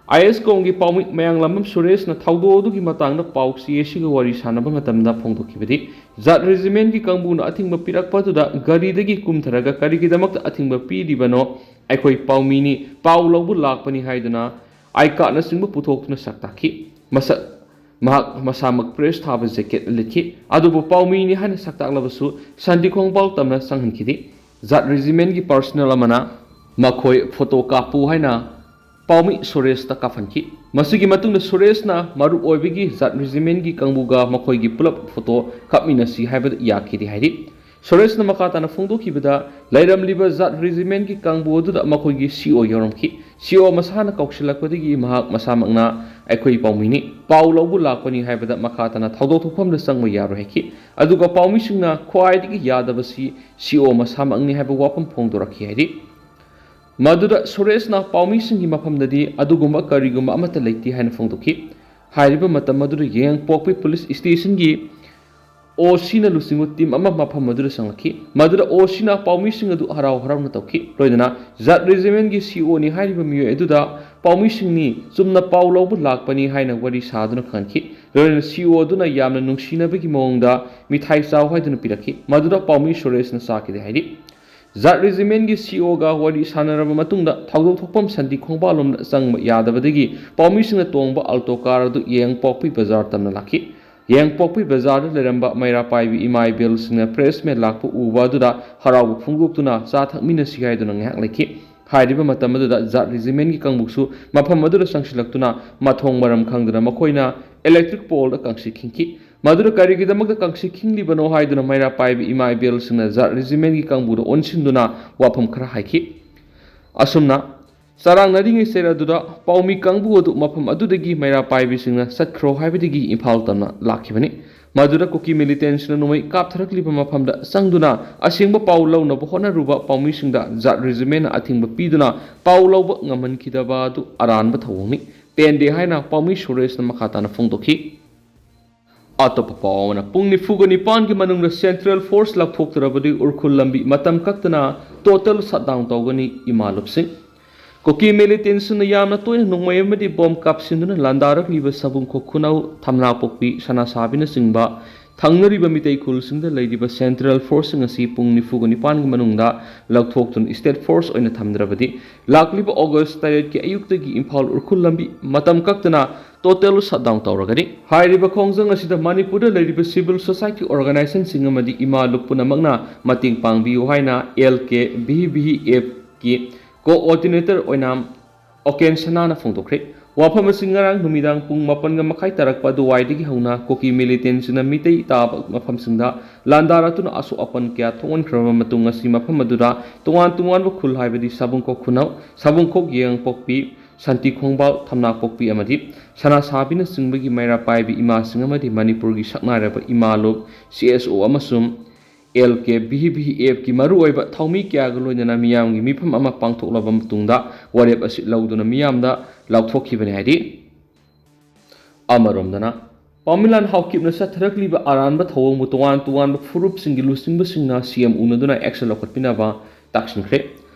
ꯑꯥꯏ ꯑꯦꯁ ꯀꯣꯝꯒꯤ ꯄꯥꯎꯃꯤ ꯃꯌꯥꯡꯂꯝꯕꯝ ꯁꯨꯔꯦꯁꯅ ꯊꯧꯗꯣꯛ ꯑꯗꯨꯒꯤ ꯃꯇꯥꯡꯗ ꯄꯥꯎ ꯆꯦ ꯑꯁꯤꯒ ꯋꯥꯔꯤ ꯁꯥꯟꯅꯕ ꯃꯇꯝꯗ ꯐꯣꯡꯗꯣꯛꯈꯤꯕꯗꯤ, ꯖꯥꯠ ꯔꯦꯖꯤꯃꯦꯟꯒꯤ ꯀꯥꯡꯕꯨꯅ ꯑꯊꯤꯡꯕ ꯄꯤꯔꯛꯄ ꯑꯗꯨꯗ ꯒꯥꯔꯤꯗꯒꯤ ꯀꯨꯝꯊꯔꯒ ꯀꯔꯤꯒꯤꯗꯃꯛꯇ ꯑꯊꯤꯡꯕ ꯄꯤꯔꯤꯕꯅꯣ? ꯑꯩꯈꯣꯏ ꯄꯥꯎꯃꯤꯅꯤ, ꯄꯥꯎ ꯂꯧꯕ ꯂꯥꯛꯄꯅꯤ ꯍꯥꯏꯗꯨꯅ ꯑꯥꯏ ꯀꯥꯔꯗꯅꯆꯤꯡꯕ ꯄꯨꯊꯣꯛꯇꯨꯅ ꯁꯛ ꯇꯥꯛꯈꯤ꯫ ꯃꯁꯛ ꯃꯍꯥꯛ ꯃꯁꯥꯃꯛ ꯄ꯭ꯔꯦꯁ ꯊꯥꯕ ꯖꯦꯀꯦꯠ ꯂꯤꯠꯈꯤ꯫ ꯑꯗꯨꯕꯨ ꯄꯥꯎꯃꯤꯅꯤ ꯍꯥꯏꯅ ꯁꯛꯇꯥꯛꯂꯕꯁꯨ ꯁꯟꯗꯤ ꯈꯣꯡꯕꯥꯜ ꯇꯝꯅ ꯆꯪꯍꯟꯈꯤꯗꯦ꯫ ꯖꯥꯠ ꯔꯦꯖꯤꯃꯦꯟꯒꯤ ꯄꯥꯔꯁꯅꯦꯜ ꯑꯃꯅ ꯃꯈꯣꯏ ꯐꯣꯇꯣ ꯀꯥꯞꯄꯨ ꯍꯥꯏꯅ ꯄꯥꯎꯃꯤ ꯁꯨꯔꯦꯁꯇ ꯀꯥꯞꯍꯟꯈꯤ꯫ ꯃꯁꯤꯒꯤ ꯃꯇꯨꯡꯗ ꯁꯨꯔꯦꯁꯅ ꯃꯔꯨꯞ ꯑꯣꯏꯕꯒꯤ ꯖꯥꯠ ꯔꯦꯖꯤꯃꯦꯟꯒꯤ ꯀꯥꯡꯕꯨꯒ ꯃꯈꯣꯏꯒꯤ ꯄꯨꯂꯞ ꯐꯣꯇꯣ ꯀꯥꯞꯃꯤꯟꯅꯁꯤ ꯍꯥꯏꯕꯗ ꯌꯥꯈꯤꯗꯦ ꯍꯥꯏꯔꯤ꯫ ꯁꯨꯔꯦꯁꯅ ꯃꯈꯥ ꯇꯥꯅ ꯐꯣꯡꯗꯣꯛꯈꯤꯕꯗ, ꯂꯩꯔꯝꯂꯤꯕ ꯖꯥꯠ ꯔꯦꯖꯤꯃꯦꯟꯒꯤ ꯀꯥꯡꯕꯨ ꯑꯗꯨꯗ ꯃꯈꯣꯏꯒꯤ ꯁꯤ ꯑꯣ ꯌꯥꯎꯔꯝꯈꯤ꯫ ꯁꯤ ꯑꯣ ꯃꯁꯥꯅ ꯀꯧꯁꯤꯜꯂꯛꯄꯗꯒꯤ ꯃꯍꯥꯛ ꯃꯁꯥꯃꯛꯅ ꯑꯩꯈꯣꯏ ꯄꯥꯎꯃꯤꯅꯤ, ꯄꯥꯎ ꯂꯧꯕ ꯂꯥꯛꯄꯅꯤ ꯍꯥꯏꯕꯗ ꯃꯈꯥ ꯇꯥꯅ ꯊꯧꯗꯣꯛ ꯊꯣꯛꯐꯝꯗ ꯆꯪꯕ ꯌꯥꯔꯣꯏ ꯍꯥꯏꯈꯤ꯫ ꯑꯗꯨꯒ ꯄꯥꯎꯃꯤꯁꯤꯡꯅ ꯈ꯭ꯋꯥꯏꯗꯒꯤ ꯌꯥꯗꯕꯁꯤ ꯁꯤ ꯑꯣ ꯃꯁꯥꯃꯛꯅꯤ ꯍꯥꯏꯕ ꯋꯥꯐꯝ ꯐꯣꯡꯗꯣꯔꯛꯈꯤ ꯍꯥꯏꯔꯤ꯫ ꯃꯗꯨꯗ ꯁꯨꯔꯦꯁꯅ ꯄꯥꯎꯃꯤꯁꯤꯡꯒꯤ ꯃꯐꯝꯗꯗꯤ ꯑꯗꯨꯒꯨꯝꯕ ꯀꯔꯤꯒꯨꯝꯕ ꯑꯃꯠꯇ ꯂꯩꯇꯦ ꯍꯥꯏꯅ ꯐꯣꯡꯗꯣꯛꯈꯤ꯫ ꯍꯥꯏꯔꯤꯕ ꯃꯇꯝ ꯑꯗꯨꯗ ꯌꯥꯏꯉꯪꯄꯣꯛꯄꯤ ꯄꯨꯂꯤꯁ ꯁ꯭ꯇꯦꯁꯟꯒꯤ ꯑꯣ ꯁꯤꯅ ꯂꯨꯆꯤꯡꯕ ꯇꯤꯝ ꯑꯃ ꯃꯐꯝ ꯑꯗꯨꯗ ꯆꯪꯂꯛꯈꯤ꯫ ꯃꯗꯨꯗ ꯑꯣ ꯁꯤꯅ ꯄꯥꯎꯃꯤꯁꯤꯡ ꯑꯗꯨ ꯍꯔꯥꯎ ꯍꯔꯥꯎꯅ ꯇꯧꯈꯤ꯫ ꯂꯣꯏꯅꯅ ꯖꯥꯠ ꯔꯦꯖꯤꯃꯦꯟꯒꯤ ꯁꯤ ꯑꯣꯅꯤ ꯍꯥꯏꯔꯤꯕ ꯃꯤꯑꯣꯏ ꯑꯗꯨꯗ ꯄꯥꯎꯃꯤꯁꯤꯡꯅꯤ, ꯆꯨꯝꯅ ꯄꯥꯎ ꯂꯧꯕ ꯂꯥꯛꯄꯅꯤ ꯍꯥꯏꯅ ꯋꯥꯔꯤ ꯁꯥꯗꯨꯅ ꯈꯪꯍꯟꯈꯤ꯫ ꯂꯣꯏꯅꯅ ꯁꯤ ꯑꯣ ꯑꯗꯨꯅ ꯌꯥꯝꯅ ꯅꯨꯡꯁꯤꯅꯕꯒꯤ ꯃꯑꯣꯡꯗ ꯃꯤꯊꯥꯏ ꯆꯥꯎ ꯍꯥꯏꯗꯨꯅ ꯄꯤꯔꯛꯈꯤ꯫ ꯃꯗꯨꯗ ꯄꯥꯎꯃꯤ ꯁꯨꯔꯦꯁꯅ ꯆꯥꯈꯤꯗꯦ ꯍꯥꯏꯔꯤ꯫ ꯖꯥꯠ ꯔꯦꯖꯤꯃꯦꯟꯒꯤ ꯁꯤ ꯑꯣꯒ ꯋꯥꯔꯤ ꯁꯥꯟꯅꯔꯕ ꯃꯇꯨꯡꯗ ꯊꯧꯗꯣꯛ ꯊꯣꯛꯐꯝ ꯁꯟꯗꯤ ꯈꯣꯡꯕꯥꯜꯂꯣꯝꯗ ꯆꯪꯕ ꯌꯥꯗꯕꯗꯒꯤ ꯄꯥꯎꯃꯤꯁꯤꯡꯅ ꯇꯣꯡꯕ ꯑꯜꯇꯣ ꯀꯥꯔ ꯑꯗꯨ ꯌꯥꯏꯉꯪꯄꯣꯛꯄꯤ ꯕꯖꯥꯔ ꯇꯝꯅ ꯂꯥꯛꯈꯤ꯫ ꯌꯥꯏꯉꯪꯄꯣꯛꯄꯤ ꯕꯖꯥꯔꯗ ꯂꯩꯔꯝꯕ ꯃꯩꯔꯥ ꯄꯥꯏꯕꯤ ꯏꯃꯥ ꯏꯕꯦꯜꯁꯤꯡꯅ ꯄ꯭ꯔꯦꯁ ꯃꯦꯠ ꯂꯥꯛꯄ ꯎꯕ ꯑꯗꯨꯗ ꯍꯔꯥꯎꯕ ꯐꯣꯡꯗꯣꯛꯇꯨꯅ ꯆꯥ ꯊꯛꯃꯤꯟꯅꯁꯤ ꯍꯥꯏꯗꯨꯅ ꯉꯥꯏꯍꯥꯛ ꯂꯩꯈꯤ꯫ ꯍꯥꯏꯔꯤꯕ ꯃꯇꯝ ꯑꯗꯨꯗ ꯖꯥꯠ ꯔꯦꯖꯤꯃꯦꯟꯒꯤ ꯀꯥꯡꯕꯨꯁꯨ ꯃꯐꯝ ꯑꯗꯨꯗ ꯆꯪꯁꯤꯜꯂꯛꯇꯨꯅ ꯃꯊꯣꯡ ꯃꯔꯝ ꯈꯪꯗꯅ ꯃꯈꯣꯏꯅ ꯏꯂꯦꯛꯇ꯭ꯔꯤꯛ ꯄꯣꯜꯗ ꯀꯥꯡꯁꯤ ꯈꯤꯡꯈꯤ꯫ ꯃꯗꯨꯗ ꯀꯔꯤꯒꯤꯗꯃꯛꯇ ꯀꯥꯡꯁꯤ ꯈꯤꯡꯂꯤꯕꯅꯣ ꯍꯥꯏꯗꯨꯅ ꯃꯩꯔꯥ ꯄꯥꯏꯕꯤ ꯏꯃꯥ ꯏꯕꯦꯜꯁꯤꯡꯅ ꯖꯥꯠ ꯔꯦꯖꯤꯃꯦꯟꯒꯤ ꯀꯥꯡꯕꯨꯗ ꯑꯣꯟꯁꯤꯟꯗꯨꯅ ꯋꯥꯐꯝ ꯈꯔ ꯍꯥꯏꯈꯤ꯫ ꯑꯁꯨꯝꯅ ꯆꯔꯥꯡꯅꯔꯤꯉꯩ ꯆꯩꯔ ꯑꯗꯨꯗ ꯄꯥꯎꯃꯤ ꯀꯥꯡꯕꯨ ꯑꯗꯨ ꯃꯐꯝ ꯑꯗꯨꯗꯒꯤ ꯃꯩꯔꯥ ꯄꯥꯏꯕꯤꯁꯤꯡꯅ ꯆꯠꯈ꯭ꯔꯣ ꯍꯥꯏꯕꯗꯒꯤ ꯏꯝꯐꯥꯜ ꯇꯝꯅ ꯂꯥꯛꯈꯤꯕꯅꯤ꯫ ꯃꯗꯨꯗ ꯀꯨꯀꯤ ꯃꯤꯂꯤꯇꯦꯟꯁꯤꯅ ꯅꯣꯡꯃꯩ ꯀꯥꯞꯊꯔꯛꯂꯤꯕ ꯃꯐꯝꯗ ꯆꯪꯗꯨꯅ ꯑꯁꯦꯡꯕ ꯄꯥꯎ ꯂꯧꯅꯕ ꯍꯣꯠꯅꯔꯨꯕ ꯄꯥꯎꯃꯤꯁꯤꯡꯗ ꯖꯥꯠ ꯔꯦꯖꯤꯃꯦꯟꯅ ꯑꯊꯤꯡꯕ ꯄꯤꯗꯨꯅ ꯄꯥꯎ ꯂꯧꯕ ꯉꯝꯍꯟꯈꯤꯗꯕ ꯑꯗꯨ ꯑꯔꯥꯟꯕ ꯊꯧꯑꯣꯡꯅꯤ꯫ ꯄꯦꯟꯗꯦ ꯍꯥꯏꯅ ꯄꯥꯎꯃꯤ ꯁꯨꯔꯦꯁꯅ ꯃꯈꯥ ꯇꯥꯅ ꯐꯣꯡꯗꯣꯛꯈꯤ꯫ ꯑꯇꯣꯞꯄ ꯄꯥꯎ ꯑꯃꯅ, ꯄꯨꯡ ꯅꯤꯐꯨꯒ ꯅꯤꯄꯥꯟꯒꯤ ꯃꯅꯨꯡꯗ ꯁꯦꯟꯇ꯭ꯔꯦꯜ ꯐꯣꯔꯁ ꯂꯥꯞꯊꯣꯛꯇ꯭ꯔꯕꯗꯤ ꯎꯔꯈꯨꯜ ꯂꯝꯕꯤ ꯃꯇꯝ ꯀꯛꯇꯅ ꯇꯣꯇꯦꯜ ꯁꯠꯗꯥꯎꯟ ꯇꯧꯒꯅꯤ, ꯏꯃꯥ ꯂꯨꯞꯁꯤꯡ꯫ ꯀꯨꯀꯤ ꯃꯤꯂꯤꯇꯦꯟꯁꯤꯡꯅ ꯌꯥꯝꯅ ꯇꯣꯏꯅ ꯅꯣꯡꯃꯩ ꯑꯃꯗꯤ ꯕꯣꯝ ꯀꯥꯞꯁꯤꯟꯗꯨꯅ ꯂꯥꯟꯗꯥꯔꯛꯂꯤꯕ ꯁꯕꯨꯡꯈꯣꯛ ꯈꯨꯅꯧ, ꯊꯝꯅꯥꯄꯣꯛꯄꯤ, ꯁꯅꯥꯁꯥꯕꯤꯅꯆꯤꯡꯕ ꯊꯪꯅꯔꯤꯕ ꯃꯤꯇꯩ ꯈꯨꯜꯁꯤꯡꯗ ꯂꯩꯔꯤꯕ ꯁꯦꯟꯇ꯭ꯔꯦꯜ ꯐꯣꯔꯁꯁꯤꯡ ꯑꯁꯤ ꯄꯨꯡ ꯅꯤꯐꯨꯒ ꯅꯤꯄꯥꯟꯒꯤ ꯃꯅꯨꯡꯗ ꯂꯧꯊꯣꯛꯇꯨꯅ ꯁ꯭ꯇꯦꯠ ꯐꯣꯔꯁ ꯑꯣꯏꯅ ꯊꯝꯗ꯭ꯔꯕꯗꯤ, ꯂꯥꯛꯂꯤꯕ ꯑꯣꯒꯁ ꯇꯔꯦꯠꯀꯤ ꯑꯌꯨꯛꯇꯒꯤ ꯏꯝꯐꯥꯜ ꯎꯈ꯭ꯔꯨꯜ ꯂꯝꯕꯤ ꯃꯇꯝ ꯀꯛꯇꯅ ꯇꯣꯇꯦꯜ ꯁꯠꯗꯥꯎꯟ ꯇꯧꯔꯒꯅꯤ꯫ ꯍꯥꯏꯔꯤꯕ ꯈꯣꯡꯖꯪ ꯑꯁꯤꯗ ꯃꯅꯤꯄꯨꯔꯗ ꯂꯩꯔꯤꯕ ꯁꯤꯚꯤꯜ ꯁꯣꯁꯥꯏꯇꯤ ꯑꯣꯔꯒꯅꯥꯏꯖꯦꯁꯟꯁꯤꯡ ꯑꯃꯗꯤ ꯏꯃꯥ ꯂꯨꯞ ꯄꯨꯝꯅꯃꯛꯅ ꯃꯇꯦꯡ ꯄꯥꯡꯕꯤꯌꯨ ꯍꯥꯏꯅ ꯑꯦꯜ ꯀꯦ ꯚꯤ ꯚꯤ ꯑꯦꯐꯀꯤ ꯀꯣꯑꯣꯔꯗꯤꯅꯦꯇꯔ ꯑꯣꯏꯅ ꯑꯣꯀꯦꯟ ꯁꯅꯥꯅ ꯐꯣꯡꯗꯣꯛꯈ꯭ꯔꯦ꯫ ꯋꯥꯐꯝ ꯑꯁꯤ ꯉꯔꯥꯡ ꯅꯨꯃꯤꯗꯥꯡ ꯄꯨꯡ ꯃꯥꯄꯟꯒ ꯃꯈꯥꯏ ꯇꯥꯔꯛꯄ ꯑꯗꯨꯋꯥꯏꯗꯒꯤ ꯍꯧꯅ ꯀꯨꯀꯤ ꯃꯤꯂꯤꯇꯦꯟꯁꯤꯡꯅ ꯃꯤꯇꯩ ꯇꯥꯕ ꯃꯐꯝꯁꯤꯡꯗ ꯂꯥꯟꯗꯥꯔꯛꯇꯨꯅ ꯑꯁꯣꯛ ꯑꯄꯟ ꯀꯌꯥ ꯊꯣꯛꯍꯟꯈ꯭ꯔꯕ ꯃꯇꯨꯡ ꯉꯁꯤ ꯃꯐꯝ ꯑꯗꯨꯗ ꯇꯣꯉꯥꯟ ꯇꯣꯉꯥꯟꯕ ꯈꯨꯜ ꯍꯥꯏꯕꯗꯤ ꯁꯥꯕꯨꯡꯈꯣꯛ ꯈꯨꯅꯧ, ꯁꯥꯕꯨꯡꯈꯣꯛ ꯌꯦꯡꯉꯥꯡꯄꯣꯛꯄꯤ, ꯁꯥꯟꯇꯤ ꯈꯣꯡꯕꯥꯜ, ꯊꯝꯅꯥꯄꯣꯛꯄꯤ ꯑꯃꯗꯤ ꯁꯅꯥꯁꯥꯕꯤꯅꯆꯤꯡꯕꯒꯤ ꯃꯩꯔꯥ ꯄꯥꯏꯕꯤ ꯏꯃꯥꯁꯤꯡ ꯑꯃꯗꯤ ꯃꯅꯤꯄꯨꯔꯒꯤ ꯁꯛꯅꯥꯏꯔꯕ ꯏꯃꯥ ꯂꯨꯞ, ꯁꯤ ꯑꯦꯁ ꯑꯣ ꯑꯃꯁꯨꯡ ꯑꯦꯜ ꯀꯦ ꯚꯤ ꯚꯤ ꯑꯦꯐꯀꯤ ꯃꯔꯨꯑꯣꯏꯕ ꯊꯧꯃꯤ ꯀꯌꯥꯒ ꯂꯣꯏꯅꯅ ꯃꯤꯌꯥꯝꯒꯤ ꯃꯤꯐꯝ ꯑꯃ ꯄꯥꯡꯊꯣꯛꯂꯕ ꯃꯇꯨꯡꯗ ꯋꯥꯔꯦꯞ ꯑꯁꯤ ꯂꯧꯗꯨꯅ ꯃꯤꯌꯥꯝꯗ ꯂꯥꯎꯊꯣꯛꯈꯤꯕꯅꯤ ꯍꯥꯏꯔꯤ꯫ ꯑꯃꯔꯣꯝꯗꯅ, ꯄꯥꯎꯃꯤꯂꯥꯟ ꯍꯥꯎꯀꯤꯞꯅ ꯆꯠꯊꯔꯛꯂꯤꯕ ꯑꯔꯥꯟꯕ ꯊꯧꯑꯣꯡꯕꯨ ꯇꯣꯉꯥꯟ ꯇꯣꯉꯥꯟꯕ ꯐꯨꯔꯨꯞꯁꯤꯡꯒꯤ ꯂꯨꯆꯤꯡꯕꯁꯤꯡꯅ ꯁꯤ ꯑꯦꯝ ꯎꯅꯗꯨꯅ ꯑꯦꯛꯁꯟ ꯂꯧꯈꯠꯄꯤꯅꯕ ꯇꯥꯛꯁꯤꯟꯈ꯭ꯔꯦ꯫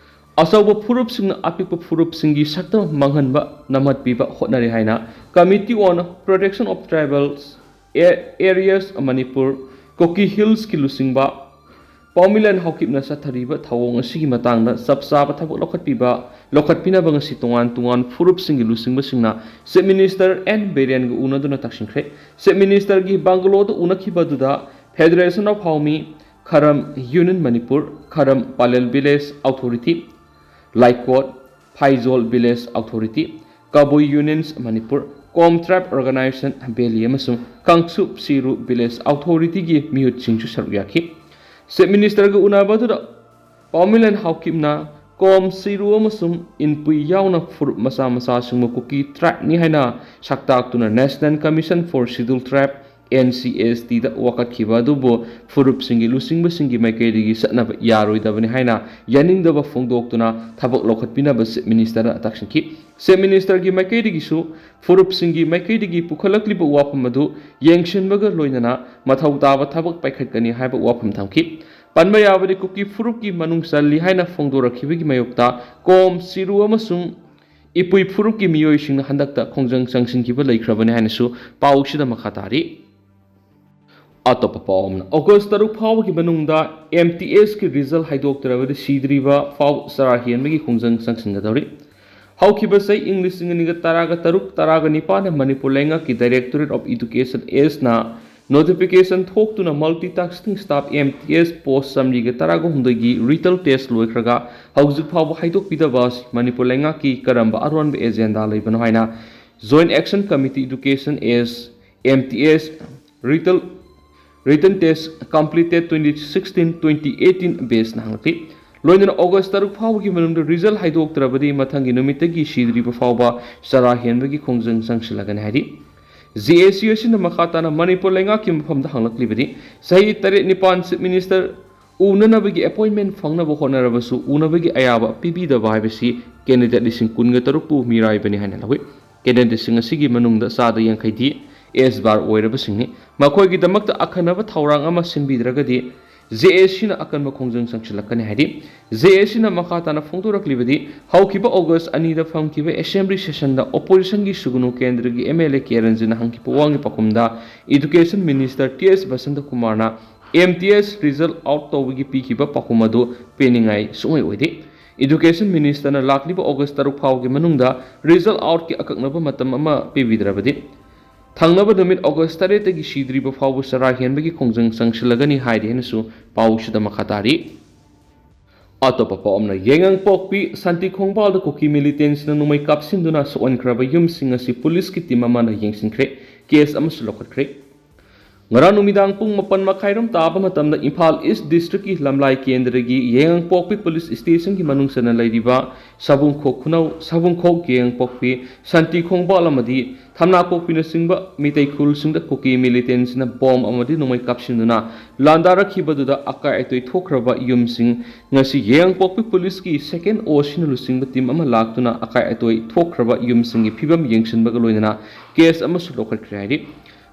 ꯑꯆꯧꯕ ꯐꯨꯔꯨꯞꯁꯤꯡꯅ ꯑꯄꯤꯛꯄ ꯐꯨꯔꯨꯞꯁꯤꯡꯒꯤ ꯁꯛꯇꯝ ꯃꯥꯡꯍꯟꯕ, ꯅꯝꯍꯠꯄꯤꯕ ꯍꯣꯠꯅꯔꯤ ꯍꯥꯏꯅ Committee on Protection of Tribals Areas Manipur, ꯀꯨꯀꯤ ꯍꯤꯜꯁꯀꯤ ꯂꯨꯆꯤꯡꯕ ꯄꯥꯎꯃꯤꯂꯟ ꯍꯥꯎꯀꯤꯞꯅ ꯆꯠꯊꯔꯤꯕ ꯊꯧꯑꯣꯡ ꯑꯁꯤꯒꯤ ꯃꯇꯥꯡꯗ ꯆꯞ ꯆꯥꯕ ꯊꯕꯛ ꯂꯧꯈꯠꯄꯤꯕ, ꯂꯧꯈꯠꯄꯤꯅꯕ ꯉꯁꯤ ꯇꯣꯉꯥꯟ ꯇꯣꯉꯥꯟ ꯐꯨꯔꯨꯞꯁꯤꯡꯒꯤ ꯂꯨꯆꯤꯡꯕꯁꯤꯡꯅ ꯆꯤꯐ ꯃꯤꯅꯤꯁꯇꯔ ꯑꯦꯟ ꯕꯤꯔꯦꯟꯒ ꯎꯅꯗꯨꯅ ꯇꯥꯛꯁꯤꯟꯈ꯭ꯔꯦ꯫ ꯆꯤꯐ ꯃꯤꯅꯤꯁꯇꯔꯒꯤ ꯕꯪꯒꯂꯣꯗ ꯎꯅꯈꯤꯕ ꯑꯗꯨꯗ Federation of Haomi, Kharam union Manipur, Kharam Palel village authority, Laikot, Phaijol village authority, Kabui unions Manipur, Kom tribe organisation valley ꯑꯃꯁꯨꯡ ꯀꯥꯡꯆꯨꯞ ꯁꯤꯔꯨ ꯚꯤꯂꯦꯖ ꯑꯣꯊꯣꯔꯤꯇꯤꯒꯤ ꯃꯤꯍꯨꯠꯁꯤꯡꯁꯨ ꯁꯔꯨꯛ ꯌꯥꯈꯤ꯫ ꯆꯤꯐ ꯃꯤꯅꯤꯁꯇꯔꯒ ꯎꯅꯕꯗꯨꯗ ꯄꯥꯎꯃꯤꯂꯟ ꯍꯥꯎꯀꯤꯞꯅ ꯀꯣꯝ ꯁꯤꯔꯨ ꯑꯃꯁꯨꯡ ꯏꯟꯄꯨꯏ ꯌꯥꯎꯅ ꯐꯨꯔꯨꯞ ꯃꯆꯥ ꯃꯆꯥꯁꯤꯡꯕꯨ ꯀꯨꯀꯤ ꯇ꯭ꯔꯥꯏꯕꯅꯤ ꯍꯥꯏꯅ ꯁꯛꯇꯥꯛꯇꯨꯅ National Commission for Scheduled Tribe, N C S T ꯗ ꯋꯥꯀꯠꯈꯤꯕ ꯑꯗꯨꯕꯨ ꯐꯨꯔꯨꯞꯁꯤꯡꯒꯤ ꯂꯨꯆꯤꯡꯕꯁꯤꯡꯒꯤ ꯃꯥꯏꯀꯩꯗꯒꯤ ꯆꯠꯅꯕ ꯌꯥꯔꯣꯏꯗꯕꯅꯤ ꯍꯥꯏꯅ ꯌꯥꯅꯤꯡꯗꯕ ꯐꯣꯡꯗꯣꯛꯇꯨꯅ ꯊꯕꯛ ꯂꯧꯈꯠꯄꯤꯅꯕ ꯆꯤꯐ ꯃꯤꯅꯤꯁꯇꯔꯅ ꯇꯥꯛꯁꯤꯟꯈꯤ꯫ ꯆꯤꯐ ꯃꯤꯅꯤꯁꯇꯔꯒꯤ ꯃꯥꯏꯀꯩꯗꯒꯤꯁꯨ ꯐꯨꯔꯨꯞꯁꯤꯡꯒꯤ ꯃꯥꯏꯀꯩꯗꯒꯤ ꯄꯨꯈꯠꯂꯛꯂꯤꯕ ꯋꯥꯐꯝ ꯑꯗꯨ ꯌꯦꯡꯁꯤꯟꯕꯒ ꯂꯣꯏꯅꯅ ꯃꯊꯧ ꯇꯥꯕ ꯊꯕꯛ ꯄꯥꯏꯈꯠꯀꯅꯤ ꯍꯥꯏꯕ ꯋꯥꯐꯝ ꯊꯝꯈꯤ꯫ ꯄꯟꯕ ꯌꯥꯕꯗꯤ ꯀꯨꯀꯤ ꯐꯨꯔꯨꯞꯀꯤ ꯃꯅꯨꯡ ꯆꯜꯂꯤ ꯍꯥꯏꯅ ꯐꯣꯡꯗꯣꯔꯛꯈꯤꯕꯒꯤ ꯃꯥꯌꯣꯛꯇ ꯀꯣꯝ, ꯆꯤꯔꯨ ꯑꯃꯁꯨꯡ ꯏꯄꯨꯏ ꯐꯨꯔꯨꯞꯀꯤ ꯃꯤꯑꯣꯏꯁꯤꯡꯅ ꯍꯟꯗꯛꯇ ꯈꯣꯡꯖꯪ ꯆꯪꯁꯤꯟꯈꯤꯕ ꯂꯩꯈ꯭ꯔꯕꯅꯤ ꯍꯥꯏꯅꯁꯨ ꯄꯥꯎꯁꯤꯗ ꯃꯈꯥ ꯇꯥꯔꯤ꯫ ꯑꯇꯣꯞꯄ ꯄꯥꯎ ꯑꯃꯅ, ꯑꯣꯒꯁ ꯇꯔꯨꯛ ꯐꯥꯎꯕꯒꯤ ꯃꯅꯨꯡꯗ M T S ꯀꯤ result ꯍꯥꯏꯗꯣꯛꯇ꯭ꯔꯕꯗꯤ ꯁꯤꯗ꯭ꯔꯤꯕ ꯐꯥꯎ ꯆꯔꯥ ꯍꯦꯟꯕꯒꯤ ꯈꯣꯡꯖꯪ ꯆꯪꯁꯤꯟꯒꯗꯧꯔꯤ꯫ ꯍꯧꯈꯤꯕ ꯆꯍꯤ ꯏꯪ ꯂꯤꯁꯤꯡ ꯑꯅꯤꯒ ꯇꯔꯥꯒ ꯇꯔꯨꯛ ꯇꯔꯥꯒ ꯅꯤꯄꯥꯟꯗ ꯃꯅꯤꯄꯨꯔ ꯂꯩꯉꯥꯛꯀꯤ Directorate of Education East ꯅ notification ꯊꯣꯛꯇꯨꯅ multitasking staff M T S post ꯆꯥꯝꯔꯤꯒ ꯇꯔꯥꯒ ꯍꯨꯝꯗꯣꯏꯒꯤ written test ꯂꯣꯏꯈ꯭ꯔꯒ ꯍꯧꯖꯤꯛ ꯐꯥꯎꯕ ꯍꯥꯏꯗꯣꯛꯄꯤꯗꯕ ꯑꯁꯤ ꯃꯅꯤꯄꯨꯔ ꯂꯩꯉꯥꯛꯀꯤ ꯀꯔꯝꯕ ꯑꯔꯣꯟꯕ agenda ꯂꯩꯕꯅꯣ ꯍꯥꯏꯅ Joint Action Committee Education East, M T S, written, written test completed twenty sixteen twenty eighteen batch ꯅ ꯍꯪꯂꯛꯂꯤ꯫ ꯂꯣꯏꯅꯅ ꯑꯣꯒꯁ ꯇꯔꯨꯛ ꯐꯥꯎꯕꯒꯤ ꯃꯅꯨꯡꯗ result ꯍꯥꯏꯗꯣꯛꯇ꯭ꯔꯕꯗꯤ ꯃꯊꯪꯒꯤ ꯅꯨꯃꯤꯠꯇꯒꯤ ꯁꯤꯗ꯭ꯔꯤꯕ ꯐꯥꯎꯕ ꯆꯔꯥ ꯍꯦꯟꯕꯒꯤ ꯈꯣꯡꯖꯪ ꯆꯪꯁꯤꯜꯂꯒꯅꯤ ꯍꯥꯏꯔꯤ꯫ J A C ꯑꯁꯤꯅ ꯃꯈꯥ ꯇꯥꯅ ꯃꯅꯤꯄꯨꯔ ꯂꯩꯉꯥꯛꯀꯤ ꯃꯐꯝꯗ ꯍꯪꯂꯛꯂꯤꯕꯗꯤ, ꯆꯍꯤ ꯇꯔꯦꯠ ꯅꯤꯄꯥꯟ Chief Minister ꯎꯅꯅꯕꯒꯤ appointment ꯐꯪꯅꯕ ꯍꯣꯠꯅꯔꯕꯁꯨ ꯎꯅꯕꯒꯤ ꯑꯌꯥꯕ ꯄꯤꯕꯤꯗꯕ ꯍꯥꯏꯕꯁꯤ candidate ꯂꯤꯁꯤꯡ ꯀꯨꯟꯒ ꯇꯔꯨꯛꯄꯨ ꯃꯤꯔꯥꯏꯕꯅꯤ ꯍꯥꯏꯅ ꯂꯧꯏ꯫ Candidateꯁꯤꯡ ꯑꯁꯤꯒꯤ ꯃꯅꯨꯡꯗ ꯆꯥꯗ ꯌꯥꯡꯈꯩꯗꯤ S bar ꯑꯣꯏꯔꯕꯁꯤꯡꯅꯤ꯫ ꯃꯈꯣꯏꯒꯤꯗꯃꯛꯇ ꯑꯈꯟꯅꯕ ꯊꯧꯔꯥꯡ ꯑꯃ ꯁꯤꯟꯕꯤꯗ꯭ꯔꯒꯗꯤ J A C ꯅ ꯑꯀꯟꯕ ꯈꯣꯡꯖꯪ ꯆꯪꯁꯤꯜꯂꯛꯀꯅꯤ ꯍꯥꯏꯔꯤ꯫ J A C ꯅ ꯃꯈꯥ ꯇꯥꯅ ꯐꯣꯡꯗꯣꯔꯛꯂꯤꯕꯗꯤ, ꯍꯧꯈꯤꯕ ꯑꯣꯒꯁ ꯑꯅꯤꯗ ꯐꯝꯈꯤꯕ assembly session ꯗ opposition ꯒꯤ ꯁꯨꯒꯅꯨ ꯀꯦꯟꯗ꯭ꯔꯒꯤ M L A K ꯔꯟꯖꯤꯠꯅ ꯍꯪꯈꯤꯕ ꯋꯥꯍꯪꯒꯤ ꯄꯥꯎꯈꯨꯝꯗ Education Minister T S Basanta ꯀꯨꯃꯥꯔꯅ M T S result out ꯇꯧꯕꯒꯤ ꯄꯤꯈꯤꯕ ꯄꯥꯎꯈꯨꯝ ꯑꯗꯨ ꯄꯦꯟꯅꯤꯡꯉꯥꯏ ꯁꯨꯡꯑꯣꯏ ꯑꯣꯏꯗꯦ꯫ Education Minister ꯅ ꯂꯥꯛꯂꯤꯕ ꯑꯣꯒꯁ ꯇꯔꯨꯛ ꯐꯥꯎꯒꯤ ꯃꯅꯨꯡꯗ result out ꯀꯤ ꯑꯀꯛꯅꯕ ꯃꯇꯝ ꯑꯃ ꯄꯤꯕꯤꯗ꯭ꯔꯕꯗꯤ ꯊꯪꯅꯕ ꯅꯨꯃꯤꯠ ꯑꯣꯒꯁ ꯇꯔꯦꯠꯇꯒꯤ ꯁꯤꯗ꯭ꯔꯤꯕ ꯐꯥꯎꯕ ꯆꯔꯥ ꯍꯦꯟꯕꯒꯤ ꯈꯣꯡꯖꯪ ꯆꯪꯁꯤꯜꯂꯒꯅꯤ ꯍꯥꯏꯔꯤ ꯍꯥꯏꯅꯁꯨ ꯄꯥꯎꯁꯤꯗ ꯃꯈꯥ ꯇꯥꯔꯤ꯫ ꯑꯇꯣꯞꯄ ꯄꯥꯎ ꯑꯃꯅ, ꯌꯥꯏꯉꯪꯄꯣꯛꯄꯤ ꯁꯥꯟꯇꯤ ꯈꯣꯡꯕꯥꯜꯗ ꯀꯨꯀꯤ militant ꯁꯤꯡꯅ ꯅꯣꯡꯃꯩ ꯀꯥꯞꯁꯤꯟꯗꯨꯅ ꯁꯣꯛꯍꯟꯈ꯭ꯔꯕ ꯌꯨꯝꯁꯤꯡ ꯑꯁꯤ ꯄꯨꯂꯤꯁꯀꯤ team ꯑꯃꯅ ꯌꯦꯡꯁꯤꯟꯈ꯭ꯔꯦ, case ꯑꯃꯁꯨ ꯂꯧꯈꯠꯈ꯭ꯔꯦ꯫ ꯉꯔꯥꯡ ꯅꯨꯃꯤꯗꯥꯡ ꯄꯨꯡ ꯃꯥꯄꯟ ꯃꯈꯥꯏꯔꯣꯝ ꯇꯥꯕ ꯃꯇꯝꯗ ꯏꯝꯐꯥꯜ East District ꯀꯤ ꯂꯝꯂꯥꯏ ꯀꯦꯟꯗ꯭ꯔꯒꯤ ꯌꯥꯏꯉꯪꯄꯣꯛꯄꯤ police station ꯒꯤ ꯃꯅꯨꯡ ꯆꯟꯅ ꯂꯩꯔꯤꯕ ꯁꯥꯕꯨꯡꯈꯣꯛ ꯈꯨꯅꯧ, ꯁꯥꯕꯨꯡꯈꯣꯛ, ꯌꯥꯏꯉꯪꯄꯣꯛꯄꯤ, ꯁꯥꯟꯇꯤ ꯈꯣꯡꯕꯥꯜ ꯑꯃꯗꯤ ꯊꯝꯅꯥꯄꯣꯛꯄꯤꯅꯆꯤꯡꯕ ꯃꯤꯇꯩ ꯈꯨꯜꯁꯤꯡꯗ ꯀꯨꯀꯤ militant ꯁꯤꯡꯅ bomb ꯑꯃꯗꯤ ꯅꯣꯡꯃꯩ ꯀꯥꯞꯁꯤꯟꯗꯨꯅ ꯂꯥꯟꯗꯥꯔꯛꯈꯤꯕꯗꯨꯗ ꯑꯀꯥꯏ ꯑꯇꯣꯏ ꯊꯣꯛꯈ꯭ꯔꯕ ꯌꯨꯝꯁꯤꯡ ꯉꯁꯤ ꯌꯥꯏꯉꯪꯄꯣꯛꯄꯤ ꯄꯨꯂꯤꯁꯀꯤ second O C ꯅ ꯂꯨꯆꯤꯡꯕ team ꯑꯃ ꯂꯥꯛꯇꯨꯅ ꯑꯀꯥꯏ ꯑꯇꯣꯏ ꯊꯣꯛꯈ꯭ꯔꯕ ꯌꯨꯝꯁꯤꯡꯒꯤ ꯐꯤꯕꯝ ꯌꯦꯡꯁꯤꯟꯕꯒ ꯂꯣꯏꯅꯅ case ꯑꯃꯁꯨ ꯂꯧꯈꯠꯈ꯭ꯔꯦ ꯍꯥꯏꯔꯤ꯫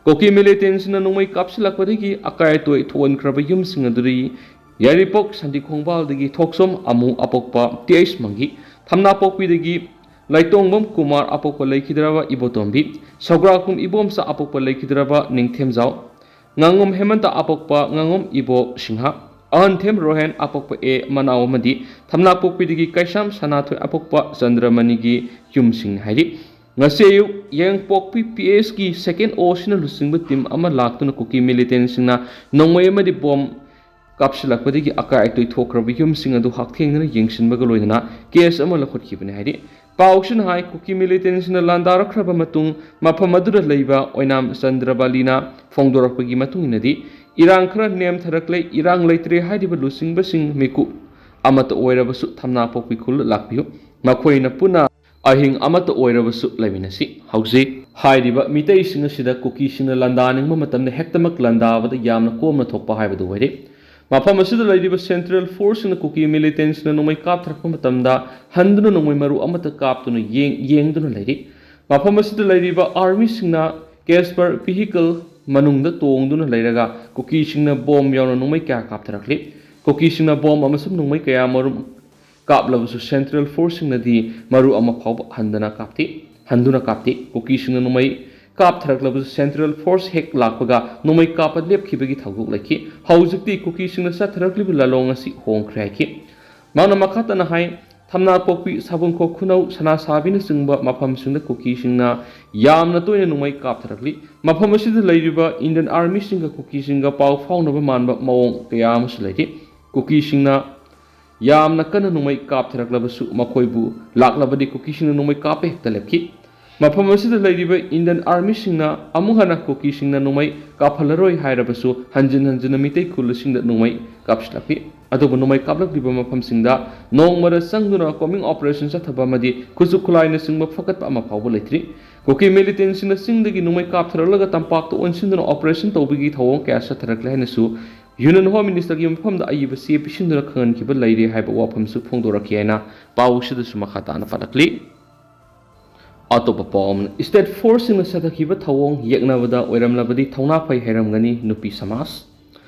ꯀꯨꯀꯤ militant ꯁꯤꯡꯅ ꯅꯣꯡꯃꯩ ꯀꯥꯞꯁꯤꯜꯂꯛꯄꯗꯒꯤ ꯑꯀꯥꯏ ꯑꯇꯣꯏ ꯊꯣꯛꯍꯟꯈ꯭ꯔꯕ ꯌꯨꯝꯁꯤꯡ ꯑꯗꯨꯗꯤ ꯌꯥꯏꯔꯤꯄꯣꯛ ꯁꯥꯟꯇꯤ ꯈꯣꯡꯕꯥꯜꯗꯒꯤ ꯊꯣꯛꯆꯣꯝ ꯑꯃꯨ ꯑꯄꯣꯛꯄ T H ꯃꯪꯒꯤ, ꯊꯝꯅꯥꯄꯣꯛꯄꯤꯗꯒꯤ ꯂꯥꯏꯇꯣꯡꯕꯝ ꯀꯨꯃꯥꯔ ꯑꯄꯣꯛꯄ ꯂꯩꯈꯤꯗ꯭ꯔꯕ ꯏꯕꯣꯇꯣꯝꯕꯤ, ꯁꯧꯒ꯭ꯔꯥꯛꯄꯝ ꯏꯕꯣꯝꯆꯥ ꯑꯄꯣꯛꯄ ꯂꯩꯈꯤꯗ꯭ꯔꯕ ꯅꯤꯡꯊꯦꯝꯖꯥꯎ, ꯉꯥꯉꯣꯝ ꯍꯦꯃꯟꯇ ꯑꯄꯣꯛꯄ ꯉꯥꯉꯣꯝ ꯏꯕꯣ ꯁꯤꯡꯍ, ꯑꯍꯟꯊꯦꯝ ꯔꯣꯍꯦꯟ ꯑꯄꯣꯛꯄ ꯑꯦ ꯃꯅꯥꯎ ꯑꯃꯗꯤ ꯊꯝꯅꯥꯄꯣꯛꯄꯤꯗꯒꯤ ꯀꯩꯁꯥꯝ ꯁꯅꯥꯊꯣꯏ ꯑꯄꯣꯛꯄ ꯆꯟꯗ꯭ꯔꯃꯅꯤꯒꯤ ꯌꯨꯝꯁꯤꯡꯅꯤ ꯍꯥꯏꯔꯤ꯫ ꯉꯁꯤ ꯑꯌꯨꯛ ꯌꯥꯏꯉꯪꯄꯣꯛꯄꯤ ꯄꯤ ꯑꯦꯁꯀꯤ ꯁꯦꯀꯦꯟ ꯑꯣꯁꯤꯅ ꯂꯨꯆꯤꯡꯕ ꯇꯤꯝ ꯑꯃ ꯂꯥꯛꯇꯨꯅ ꯀꯨꯀꯤ ꯃꯤꯂꯤꯇꯦꯟꯁꯤꯡꯅ ꯅꯣꯡꯃꯩ ꯑꯃꯗꯤ ꯕꯣꯝ ꯀꯥꯞꯁꯤꯜꯂꯛꯄꯗꯒꯤ ꯑꯀꯥꯏ ꯑꯇꯣꯏ ꯊꯣꯛꯈ꯭ꯔꯕ ꯌꯨꯝꯁꯤꯡ ꯑꯗꯨ ꯍꯛꯊꯦꯡꯅꯅ ꯌꯦꯡꯁꯤꯟꯕꯒ ꯂꯣꯏꯅꯅ ꯀꯦꯁ ꯑꯃ ꯂꯧꯈꯠꯈꯤꯕꯅꯤ ꯍꯥꯏꯔꯤ꯫ ꯄꯥꯎꯁꯤꯅ ꯍꯥꯏ, ꯀꯨꯀꯤ ꯃꯤꯂꯤꯇꯦꯟꯁꯤꯡꯅ ꯂꯥꯟꯗꯥꯔꯛꯈ꯭ꯔꯕ ꯃꯇꯨꯡ ꯃꯐꯝ ꯑꯗꯨꯗ ꯂꯩꯕ ꯑꯣꯏꯅꯥꯝ ꯆꯟꯗ꯭ꯔꯕꯥꯂꯤꯅ ꯐꯣꯡꯗꯣꯔꯛꯄꯒꯤ ꯃꯇꯨꯡ ꯏꯟꯅꯗꯤ, ꯏꯔꯥꯡ ꯈꯔ ꯅꯦꯝꯊꯔꯛꯂꯦ, ꯏꯔꯥꯡ ꯂꯩꯇ꯭ꯔꯦ ꯍꯥꯏꯔꯤꯕ ꯂꯨꯆꯤꯡꯕꯁꯤꯡ ꯃꯤꯀꯨꯞ ꯑꯃꯠꯇ ꯑꯣꯏꯔꯕꯁꯨ ꯊꯝꯅꯥꯄꯣꯛꯄꯤ ꯈꯨꯜꯗ ꯂꯥꯛꯄꯤꯌꯨ, ꯃꯈꯣꯏꯅ ꯄꯨꯟꯅ ꯑꯍꯤꯡ ꯑꯃꯠꯇ ꯑꯣꯏꯔꯕꯁꯨ ꯂꯩꯃꯤꯟꯅꯁꯤ꯫ ꯍꯧꯖꯤꯛ ꯍꯥꯏꯔꯤꯕ ꯃꯤꯇꯩꯁꯤꯡ ꯑꯁꯤꯗ ꯀꯨꯀꯤꯁꯤꯡꯅ ꯂꯥꯟꯗꯥꯅꯤꯡꯕ ꯃꯇꯝꯗ ꯍꯦꯛꯇꯃꯛ ꯂꯥꯟꯗꯥꯕꯗ ꯌꯥꯝꯅ ꯀꯣꯝꯅ ꯊꯣꯛꯄ ꯍꯥꯏꯕꯗꯨ ꯑꯣꯏꯔꯦ꯫ ꯃꯐꯝ ꯑꯁꯤꯗ ꯂꯩꯔꯤꯕ ꯁꯦꯟꯇ꯭ꯔꯦꯜ ꯐꯣꯔꯁꯁꯤꯡꯅ ꯀꯨꯀꯤ ꯃꯤꯂꯤꯇꯦꯟꯁꯤꯡꯅ ꯅꯣꯡꯃꯩ ꯀꯥꯞꯊꯔꯛꯄ ꯃꯇꯝꯗ ꯍꯟꯗꯨꯅ ꯅꯣꯡꯃꯩ ꯃꯔꯨ ꯑꯃꯠꯇ ꯀꯥꯞꯇꯨꯅ ꯌꯦꯡ-, ꯌꯦꯡꯗꯨꯅ ꯂꯩꯔꯤ꯫ ꯃꯐꯝ ꯑꯁꯤꯗ ꯂꯩꯔꯤꯕ ꯑꯥꯔꯃꯤꯁꯤꯡꯅ ꯀꯦꯁꯄꯔ ꯚꯤꯍꯤꯀꯜ ꯃꯅꯨꯡꯗ ꯇꯣꯡꯗꯨꯅ ꯂꯩꯔꯒ ꯀꯨꯀꯤꯁꯤꯡꯅ ꯕꯣꯝ ꯌꯥꯎꯅ ꯅꯣꯡꯃꯩ ꯀꯌꯥ ꯀꯥꯞꯊꯔꯛꯂꯤ꯫ ꯀꯨꯀꯤꯁꯤꯡꯅ ꯕꯣꯝ ꯑꯃꯁꯨꯡ ꯅꯣꯡꯃꯩ ꯀꯌꯥ ꯃꯔꯨꯝ ꯀꯥꯞꯂꯕꯁꯨ ꯁꯦꯟꯇ꯭ꯔꯦꯜ ꯐꯣꯔꯁꯁꯤꯡꯅꯗꯤ ꯃꯔꯨ ꯑꯃ ꯐꯥꯎꯕ ꯍꯟꯗꯅ ꯀꯥꯞꯇꯦ, ꯍꯟꯗꯨꯅ ꯀꯥꯞꯇꯦ꯫ ꯀꯨꯀꯤꯁꯤꯡꯅ ꯅꯣꯡꯃꯩ ꯀꯥꯞꯊꯔꯛꯂꯕꯁꯨ ꯁꯦꯟꯇ꯭ꯔꯦꯜ ꯐꯣꯔꯁ ꯍꯦꯛ ꯂꯥꯛꯄꯒ ꯅꯣꯡꯃꯩ ꯀꯥꯞꯄ ꯂꯦꯞꯈꯤꯕꯒꯤ ꯊꯧꯗꯣꯛ ꯂꯩꯈꯤ꯫ ꯍꯧꯖꯤꯛꯇꯤ ꯀꯨꯀꯤꯁꯤꯡꯅ ꯆꯠꯊꯔꯛꯂꯤꯕ ꯂꯥꯂꯣꯡ ꯑꯁꯤ ꯍꯣꯡꯈ꯭ꯔꯦ ꯍꯥꯏꯈꯤ꯫ ꯃꯍꯥꯛꯅ ꯃꯈꯥ ꯇꯥꯅ ꯍꯥꯏ, ꯊꯝꯅꯥꯄꯣꯛꯄꯤ, ꯁꯥꯕꯨꯡꯈꯣꯛ ꯈꯨꯅꯧ, ꯁꯅꯥꯁꯥꯕꯤꯅꯆꯤꯡꯕ ꯃꯐꯝꯁꯤꯡꯗ ꯀꯨꯀꯤꯁꯤꯡꯅ ꯌꯥꯝꯅ ꯇꯣꯏꯅ ꯅꯣꯡꯃꯩ ꯀꯥꯞꯊꯔꯛꯂꯤ꯫ ꯃꯐꯝ ꯑꯁꯤꯗ ꯂꯩꯔꯤꯕ ꯏꯟꯗꯤꯌꯟ ꯑꯥꯔꯃꯤꯁꯤꯡꯒ ꯀꯨꯀꯤꯁꯤꯡꯒ ꯄꯥꯎ ꯐꯥꯎꯅꯕ ꯃꯥꯟꯕ ꯃꯑꯣꯡ ꯀꯌꯥ ꯑꯃꯁꯨ ꯂꯩꯔꯤ꯫ ꯀꯨꯀꯤꯁꯤꯡꯅ ꯌꯥꯝꯅ ꯀꯟꯅ ꯅꯣꯡꯃꯩ ꯀꯥꯞꯊꯔꯛꯂꯕꯁꯨ ꯃꯈꯣꯏꯕꯨ ꯂꯥꯛꯂꯕꯗꯤ ꯀꯨꯀꯤꯁꯤꯡꯅ ꯅꯣꯡꯃꯩ ꯀꯥꯞꯄ ꯍꯦꯛꯇ ꯂꯦꯞꯈꯤ꯫ ꯃꯐꯝ ꯑꯁꯤꯗ ꯂꯩꯔꯤꯕ ꯏꯟꯗꯤꯌꯟ ꯑꯥꯔꯃꯤꯁꯤꯡꯅ ꯑꯃꯨꯛ ꯍꯟꯅ ꯀꯨꯀꯤꯁꯤꯡꯅ ꯅꯣꯡꯃꯩ ꯀꯥꯞꯍꯜꯂꯔꯣꯏ ꯍꯥꯏꯔꯕꯁꯨ ꯍꯟꯖꯤꯟ ꯍꯟꯖꯤꯟꯅ ꯃꯤꯇꯩ ꯈꯨꯜꯁꯤꯡꯗ ꯅꯣꯡꯃꯩ ꯀꯥꯞꯁꯤꯜꯂꯛꯂꯤ꯫ ꯑꯗꯨꯕꯨ ꯅꯣꯡꯃꯩ ꯀꯥꯞꯂꯛꯂꯤꯕ ꯃꯐꯝꯁꯤꯡꯗ ꯅꯣꯡꯃꯗ ꯆꯪꯗꯨꯅ ꯀꯣꯝꯕꯤꯡ ꯑꯣꯄꯔꯦꯁꯟ ꯆꯠꯊꯕ ꯑꯃꯗꯤ ꯈꯨꯠꯁꯨ ꯈꯨꯠꯂꯥꯏꯅꯆꯤꯡꯕ ꯐꯒꯠꯄ ꯑꯃ ꯐꯥꯎꯕ ꯂꯩꯇ꯭ꯔꯤ꯫ ꯀꯨꯀꯤ ꯃꯤꯂꯤꯇꯦꯟꯁꯤꯡꯅ ꯆꯤꯡꯗꯒꯤ ꯅꯣꯡꯃꯩ ꯀꯥꯞꯊꯔꯛꯂꯒ ꯇꯝꯄꯥꯛꯇ ꯑꯣꯟꯁꯤꯟꯗꯨꯅ ꯑꯣꯄꯔꯦꯁꯟ ꯇꯧꯕꯒꯤ ꯊꯧꯑꯣꯡ ꯀꯌꯥ ꯆꯠꯊꯔꯛꯂꯦ ꯍꯥꯏꯅꯁꯨ ꯌꯨꯅꯤꯌꯟ ꯍꯣꯝ ꯃꯤꯅꯤꯁꯇꯔꯒꯤ ꯃꯐꯝꯗ ꯑꯏꯕ ꯆꯦ ꯄꯤꯁꯤꯟꯗꯨꯅ ꯈꯪꯍꯟꯈꯤꯕ ꯂꯩꯔꯦ ꯍꯥꯏꯕ ꯋꯥꯐꯝꯁꯨ ꯐꯣꯡꯗꯣꯔꯛꯈꯤ ꯍꯥꯏꯅ ꯄꯥꯎ ꯑꯁꯤꯗꯁꯨ ꯃꯈꯥ ꯇꯥꯅ ꯄꯜꯂꯛꯂꯤ꯫ ꯑꯇꯣꯞꯄ ꯄꯥꯎ ꯑꯃꯅ, ꯁ꯭ꯇꯦꯠ ꯐꯣꯔꯁꯁꯤꯡꯅ ꯆꯠꯊꯈꯤꯕ ꯊꯧꯑꯣꯡ ꯌꯦꯛꯅꯕꯗ ꯑꯣꯏꯔꯝꯂꯕꯗꯤ ꯊꯧꯅꯥ ꯐꯩ ꯍꯥꯏꯔꯝꯒꯅꯤ ꯅꯨꯄꯤ ꯁꯃꯥꯖ꯫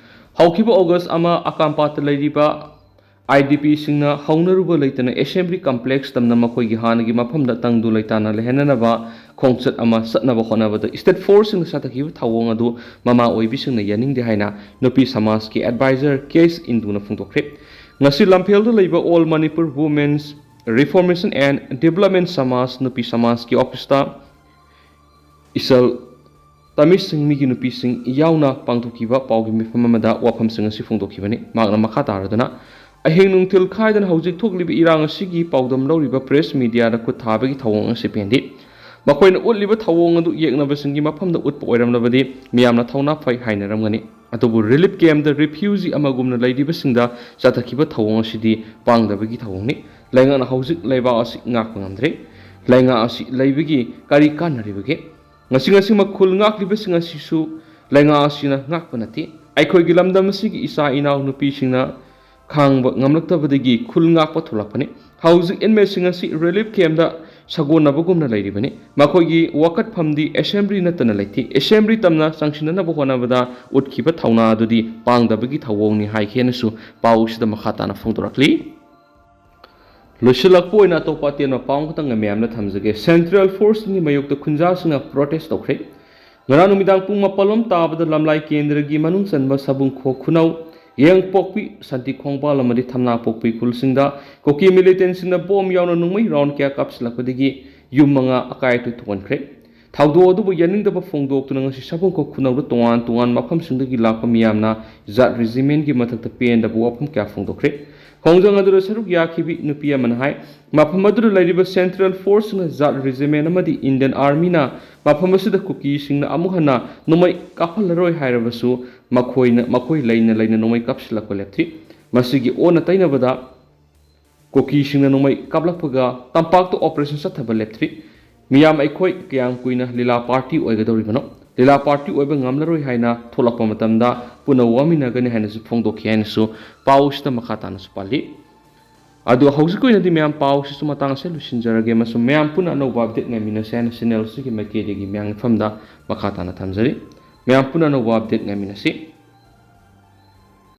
ꯍꯧꯈꯤꯕ ꯑꯣꯒꯁ ꯑꯃ ꯑꯀꯥꯝꯄꯥꯠꯇ ꯂꯩꯔꯤꯕ IDPꯁꯤꯡꯅ ꯍꯧꯅꯔꯨꯕ ꯂꯩꯇꯅ Assembly Complex ꯇꯝꯅ ꯃꯈꯣꯏꯒꯤ ꯍꯥꯟꯅꯒꯤ ꯃꯐꯝꯗ ꯇꯪꯗꯨ ꯂꯩꯇꯥꯅ ꯂꯩꯍꯟꯅꯅꯕ ꯈꯣꯡꯆꯠ ꯑꯃ ꯆꯠꯅꯕ ꯍꯣꯠꯅꯕꯗ State Forceꯁꯤꯡꯅ ꯆꯠꯊꯈꯤꯕ ꯊꯧꯑꯣꯡ ꯑꯗꯨ ꯃꯃꯥ ꯑꯣꯏꯕꯤꯁꯤꯡꯅ ꯌꯥꯅꯤꯡꯗꯦ ꯍꯥꯏꯅ ꯅꯨꯄꯤ ꯁꯃꯥꯖꯀꯤ advisor ꯀꯦ ꯑꯦꯁ ꯏꯟꯗꯨꯅ ꯐꯣꯡꯗꯣꯛꯈ꯭ꯔꯦ꯫ ꯉꯁꯤ ꯂꯝꯐꯦꯜꯗ ꯂꯩꯕ All Manipur Women's Reformation and Development ꯁꯃꯥꯖ ꯅꯨꯄꯤ ꯁꯃꯥꯖꯀꯤ officeꯇ ꯏꯆꯜ ꯇꯃꯤꯁ ꯁꯤꯡꯃꯤꯒꯤ ꯅꯨꯄꯤꯁꯤꯡ ꯌꯥꯎꯅ ꯄꯥꯡꯊꯣꯛꯈꯤꯕ ꯄꯥꯎꯒꯤ ꯃꯤꯐꯝ ꯑꯃꯗ ꯋꯥꯐꯝꯁꯤꯡ ꯑꯁꯤ ꯐꯣꯡꯗꯣꯛꯈꯤꯕꯅꯤ꯫ ꯃꯍꯥꯛꯅ ꯃꯈꯥ ꯇꯥꯔꯗꯨꯅ, "ꯑꯍꯤꯡ ꯅꯨꯡꯊꯤꯜ ꯈꯥꯏꯗꯅ ꯍꯧꯖꯤꯛ ꯊꯣꯛꯂꯤꯕ ꯏꯔꯥꯡ ꯑꯁꯤꯒꯤ ꯄꯥꯎꯗꯝ ꯂꯧꯔꯤꯕ press mediaꯗ ꯈꯨꯠ ꯊꯥꯕꯒꯤ ꯊꯧꯑꯣꯡ ꯑꯁꯤ ꯄꯦꯟꯗꯦ꯫ ꯃꯈꯣꯏꯅ ꯎꯠꯂꯤꯕ ꯊꯧꯑꯣꯡ ꯑꯗꯨ ꯌꯦꯛꯅꯕꯁꯤꯡꯒꯤ ꯃꯐꯝꯗ ꯎꯠꯄ ꯑꯣꯏꯔꯝꯂꯕꯗꯤ ꯃꯤꯌꯥꯝꯅ ꯊꯧꯅꯥ ꯐꯩ ꯍꯥꯏꯅꯔꯝꯒꯅꯤ꯫ ꯑꯗꯨꯕꯨ relief campꯇ refugee ꯑꯃꯒꯨꯝꯅ ꯂꯩꯔꯤꯕꯁꯤꯡꯗ ꯆꯠꯊꯈꯤꯕ ꯊꯧꯑꯣꯡ ꯑꯁꯤꯗꯤ ꯄꯥꯡꯗꯕꯒꯤ ꯊꯧꯑꯣꯡꯅꯤ꯫ ꯂꯩꯉꯥꯛꯅ ꯍꯧꯖꯤꯛ ꯂꯩꯕꯥꯛ ꯑꯁꯤ ꯉꯥꯛꯄ ꯉꯝꯗ꯭ꯔꯦ꯫ ꯂꯩꯉꯥꯛ ꯑꯁꯤ ꯂꯩꯕꯒꯤ ꯀꯔꯤ ꯀꯥꯟꯅꯔꯤꯕꯒꯦ? ꯉꯁꯤ ꯉꯁꯤꯃꯛ ꯈꯨꯜ ꯉꯥꯛꯂꯤꯕꯁꯤꯡ ꯑꯁꯤꯁꯨ ꯂꯩꯉꯥꯛ ꯑꯁꯤꯅ ꯉꯥꯛꯄ ꯅꯠꯇꯦ꯫ ꯑꯩꯈꯣꯏꯒꯤ ꯂꯝꯗꯝ ꯑꯁꯤꯒꯤ ꯏꯆꯥ ꯏꯅꯥꯎ ꯅꯨꯄꯤꯁꯤꯡꯅ ꯈꯥꯡꯕ ꯉꯝꯂꯛꯇꯕꯗꯒꯤ ꯈꯨꯜ ꯉꯥꯛꯄ ꯊꯣꯛꯂꯛꯄꯅꯤ꯫ ꯍꯧꯖꯤꯛ inmateꯁꯤꯡ ꯑꯁꯤ relief campꯇ ꯁꯥꯒꯣꯟꯅꯕꯒꯨꯝꯅ ꯂꯩꯔꯤꯕꯅꯤ꯫ ꯃꯈꯣꯏꯒꯤ ꯋꯥꯀꯠꯐꯝꯗꯤ Assembly ꯅꯠꯇꯅ ꯂꯩꯇꯦ꯫ Assembly ꯇꯝꯅ ꯆꯪꯁꯤꯟꯅꯅꯕ ꯍꯣꯠꯅꯕꯗ ꯎꯠꯈꯤꯕ ꯊꯧꯅꯥ ꯑꯗꯨꯗꯤ ꯄꯥꯡꯗꯕꯒꯤ ꯊꯧꯑꯣꯡꯅꯤ" ꯍꯥꯏꯈꯤ ꯍꯥꯏꯅꯁꯨ ꯄꯥꯎꯁꯤꯗ ꯃꯈꯥ ꯇꯥꯅ ꯐꯣꯡꯗꯣꯔꯛꯂꯤ꯫ ꯂꯣꯏꯁꯤꯜꯂꯛꯄ ꯑꯣꯏꯅ ꯑꯇꯣꯞꯄ ꯑꯇꯦꯟꯕ ꯄꯥꯎ ꯑꯃꯈꯛꯇꯪꯒ ꯃꯌꯥꯝꯗ ꯊꯝꯖꯒꯦ꯫ Central Forceꯁꯤꯡꯒꯤ ꯃꯥꯌꯣꯛꯇ ꯈꯨꯟꯖꯥꯁꯤꯡꯅ protest ꯇꯧꯈ꯭ꯔꯦ꯫ ꯉꯔꯥꯡ ꯅꯨꯃꯤꯗꯥꯡ ꯄꯨꯡ ꯃꯥꯄꯜ ꯂꯣꯝ ꯇꯥꯕꯗ ꯂꯝꯂꯥꯏ ꯀꯦꯟꯗ꯭ꯔꯒꯤ ꯃꯅꯨꯡ ꯆꯟꯕ ꯁꯕꯨꯡꯈꯣꯛ ꯈꯨꯅꯧ, ꯌꯦꯡꯄꯣꯛꯄꯤ, ꯁꯥꯟꯇꯤ ꯈꯣꯡꯕꯥꯜ ꯑꯃꯗꯤ ꯊꯝꯅꯥꯄꯣꯛꯄꯤ ꯈꯨꯜꯁꯤꯡꯗ ꯀꯨꯀꯤ militantꯁꯤꯡꯅ bomb ꯌꯥꯎꯅ ꯅꯣꯡꯃꯩ round ꯀꯌꯥ ꯀꯥꯞꯁꯤꯜꯂꯛꯄꯗꯒꯤ ꯌꯨꯝ ꯃꯉꯥ ꯑꯀꯥꯏ ꯑꯇꯣꯏ ꯊꯣꯛꯍꯟꯈ꯭ꯔꯦ꯫ ꯊꯧꯗꯣꯛ ꯑꯗꯨꯕꯨ ꯌꯥꯅꯤꯡꯗꯕ ꯐꯣꯡꯗꯣꯛꯇꯨꯅ ꯉꯁꯤ ꯁꯕꯨꯡꯈꯣꯛ ꯈꯨꯅꯧꯗ ꯇꯣꯉꯥꯟ ꯇꯣꯉꯥꯟꯕ ꯃꯐꯝꯁꯤꯡꯗꯒꯤ ꯂꯥꯛꯄ ꯃꯤꯌꯥꯝꯅ ꯖꯥꯠ regimentꯀꯤ ꯃꯊꯛꯇ ꯄꯦꯟꯗꯕ ꯋꯥꯐꯝ ꯀꯌꯥ ꯐꯣꯡꯗꯣꯛꯈ꯭ꯔꯦ꯫ ꯈꯣꯡꯖꯪ ꯑꯗꯨꯗ ꯁꯔꯨꯛ ꯌꯥꯈꯤꯕꯤ ꯅꯨꯄꯤ ꯑꯃꯅ ꯍꯥꯏ, ꯃꯐꯝ ꯑꯗꯨꯗ ꯂꯩꯔꯤꯕ Central Forceꯁꯤꯡꯅ ꯖꯥꯠ regiment ꯑꯃꯗꯤ Indian Armyꯅ ꯃꯐꯝ ꯑꯁꯤꯗ ꯀꯨꯀꯤꯁꯤꯡꯅ ꯑꯃꯨꯛ ꯍꯟꯅ ꯅꯣꯡꯃꯩ ꯀꯥꯞꯍꯜꯂꯔꯣꯏ ꯍꯥꯏꯔꯕꯁꯨ ꯃꯈꯣꯏꯅ, ꯃꯈꯣꯏ ꯂꯩꯅ ꯂꯩꯅ ꯅꯣꯡꯃꯩ ꯀꯥꯞꯁꯤꯜꯂꯛꯄ ꯂꯦꯞꯇ꯭ꯔꯤ꯫ ꯃꯁꯤꯒꯤ ꯑꯣꯟꯅ ꯇꯩꯅꯕꯗ ꯀꯨꯀꯤꯁꯤꯡꯅ ꯅꯣꯡꯃꯩ ꯀꯥꯞꯂꯛꯄꯒ ꯇꯝꯄꯥꯛꯇ operation ꯆꯠꯊꯕ ꯂꯦꯞꯇ꯭ꯔꯤ꯫ ꯃꯤꯌꯥꯝ ꯑꯩꯈꯣꯏ ꯀꯌꯥꯝ ꯀꯨꯏꯅ ꯂꯤꯂꯥ party ꯑꯣꯏꯒꯗꯧꯔꯤꯕꯅꯣ? ꯂꯤꯂꯥ party ꯑꯣꯏꯕ ꯉꯝꯂꯔꯣꯏ ꯍꯥꯏꯅ ꯊꯣꯛꯂꯛꯄ ꯃꯇꯝꯗ ꯄꯨꯟꯅ ꯋꯥꯃꯤꯟꯅꯒꯅꯤ ꯍꯥꯏꯅꯁꯨ ꯐꯣꯡꯗꯣꯛꯈꯤ ꯍꯥꯏꯅꯁꯨ ꯄꯥꯎꯁꯤꯗ ꯃꯈꯥ ꯇꯥꯅꯁꯨ ꯄꯜꯂꯤ꯫ ꯑꯗꯣ ꯍꯧꯖꯤꯛꯀꯤ ꯑꯣꯏꯅꯗꯤ ꯃꯌꯥꯝ ꯄꯥꯎꯁꯤꯁꯨ ꯃꯇꯥꯡ ꯑꯁꯤꯗ ꯂꯣꯏꯁꯤꯟꯖꯔꯒꯦ, ꯑꯃꯁꯨꯡ ꯃꯌꯥꯝ ꯄꯨꯟꯅ ꯑꯅꯧꯕ update ꯉꯥꯏꯃꯤꯟꯅꯁꯦ ꯍꯥꯏꯅ channel ꯑꯁꯤꯒꯤ ꯃꯥꯏꯀꯩꯗꯒꯤ ꯃꯌꯥꯝꯒꯤ ꯃꯐꯝꯗ ꯃꯈꯥ ꯇꯥꯅ ꯊꯝꯖꯔꯤ꯫ ꯃꯌꯥꯝ ꯄꯨꯟꯅ ꯑꯅꯧꯕ update ꯉꯥꯏꯃꯤꯟꯅꯁꯤ꯫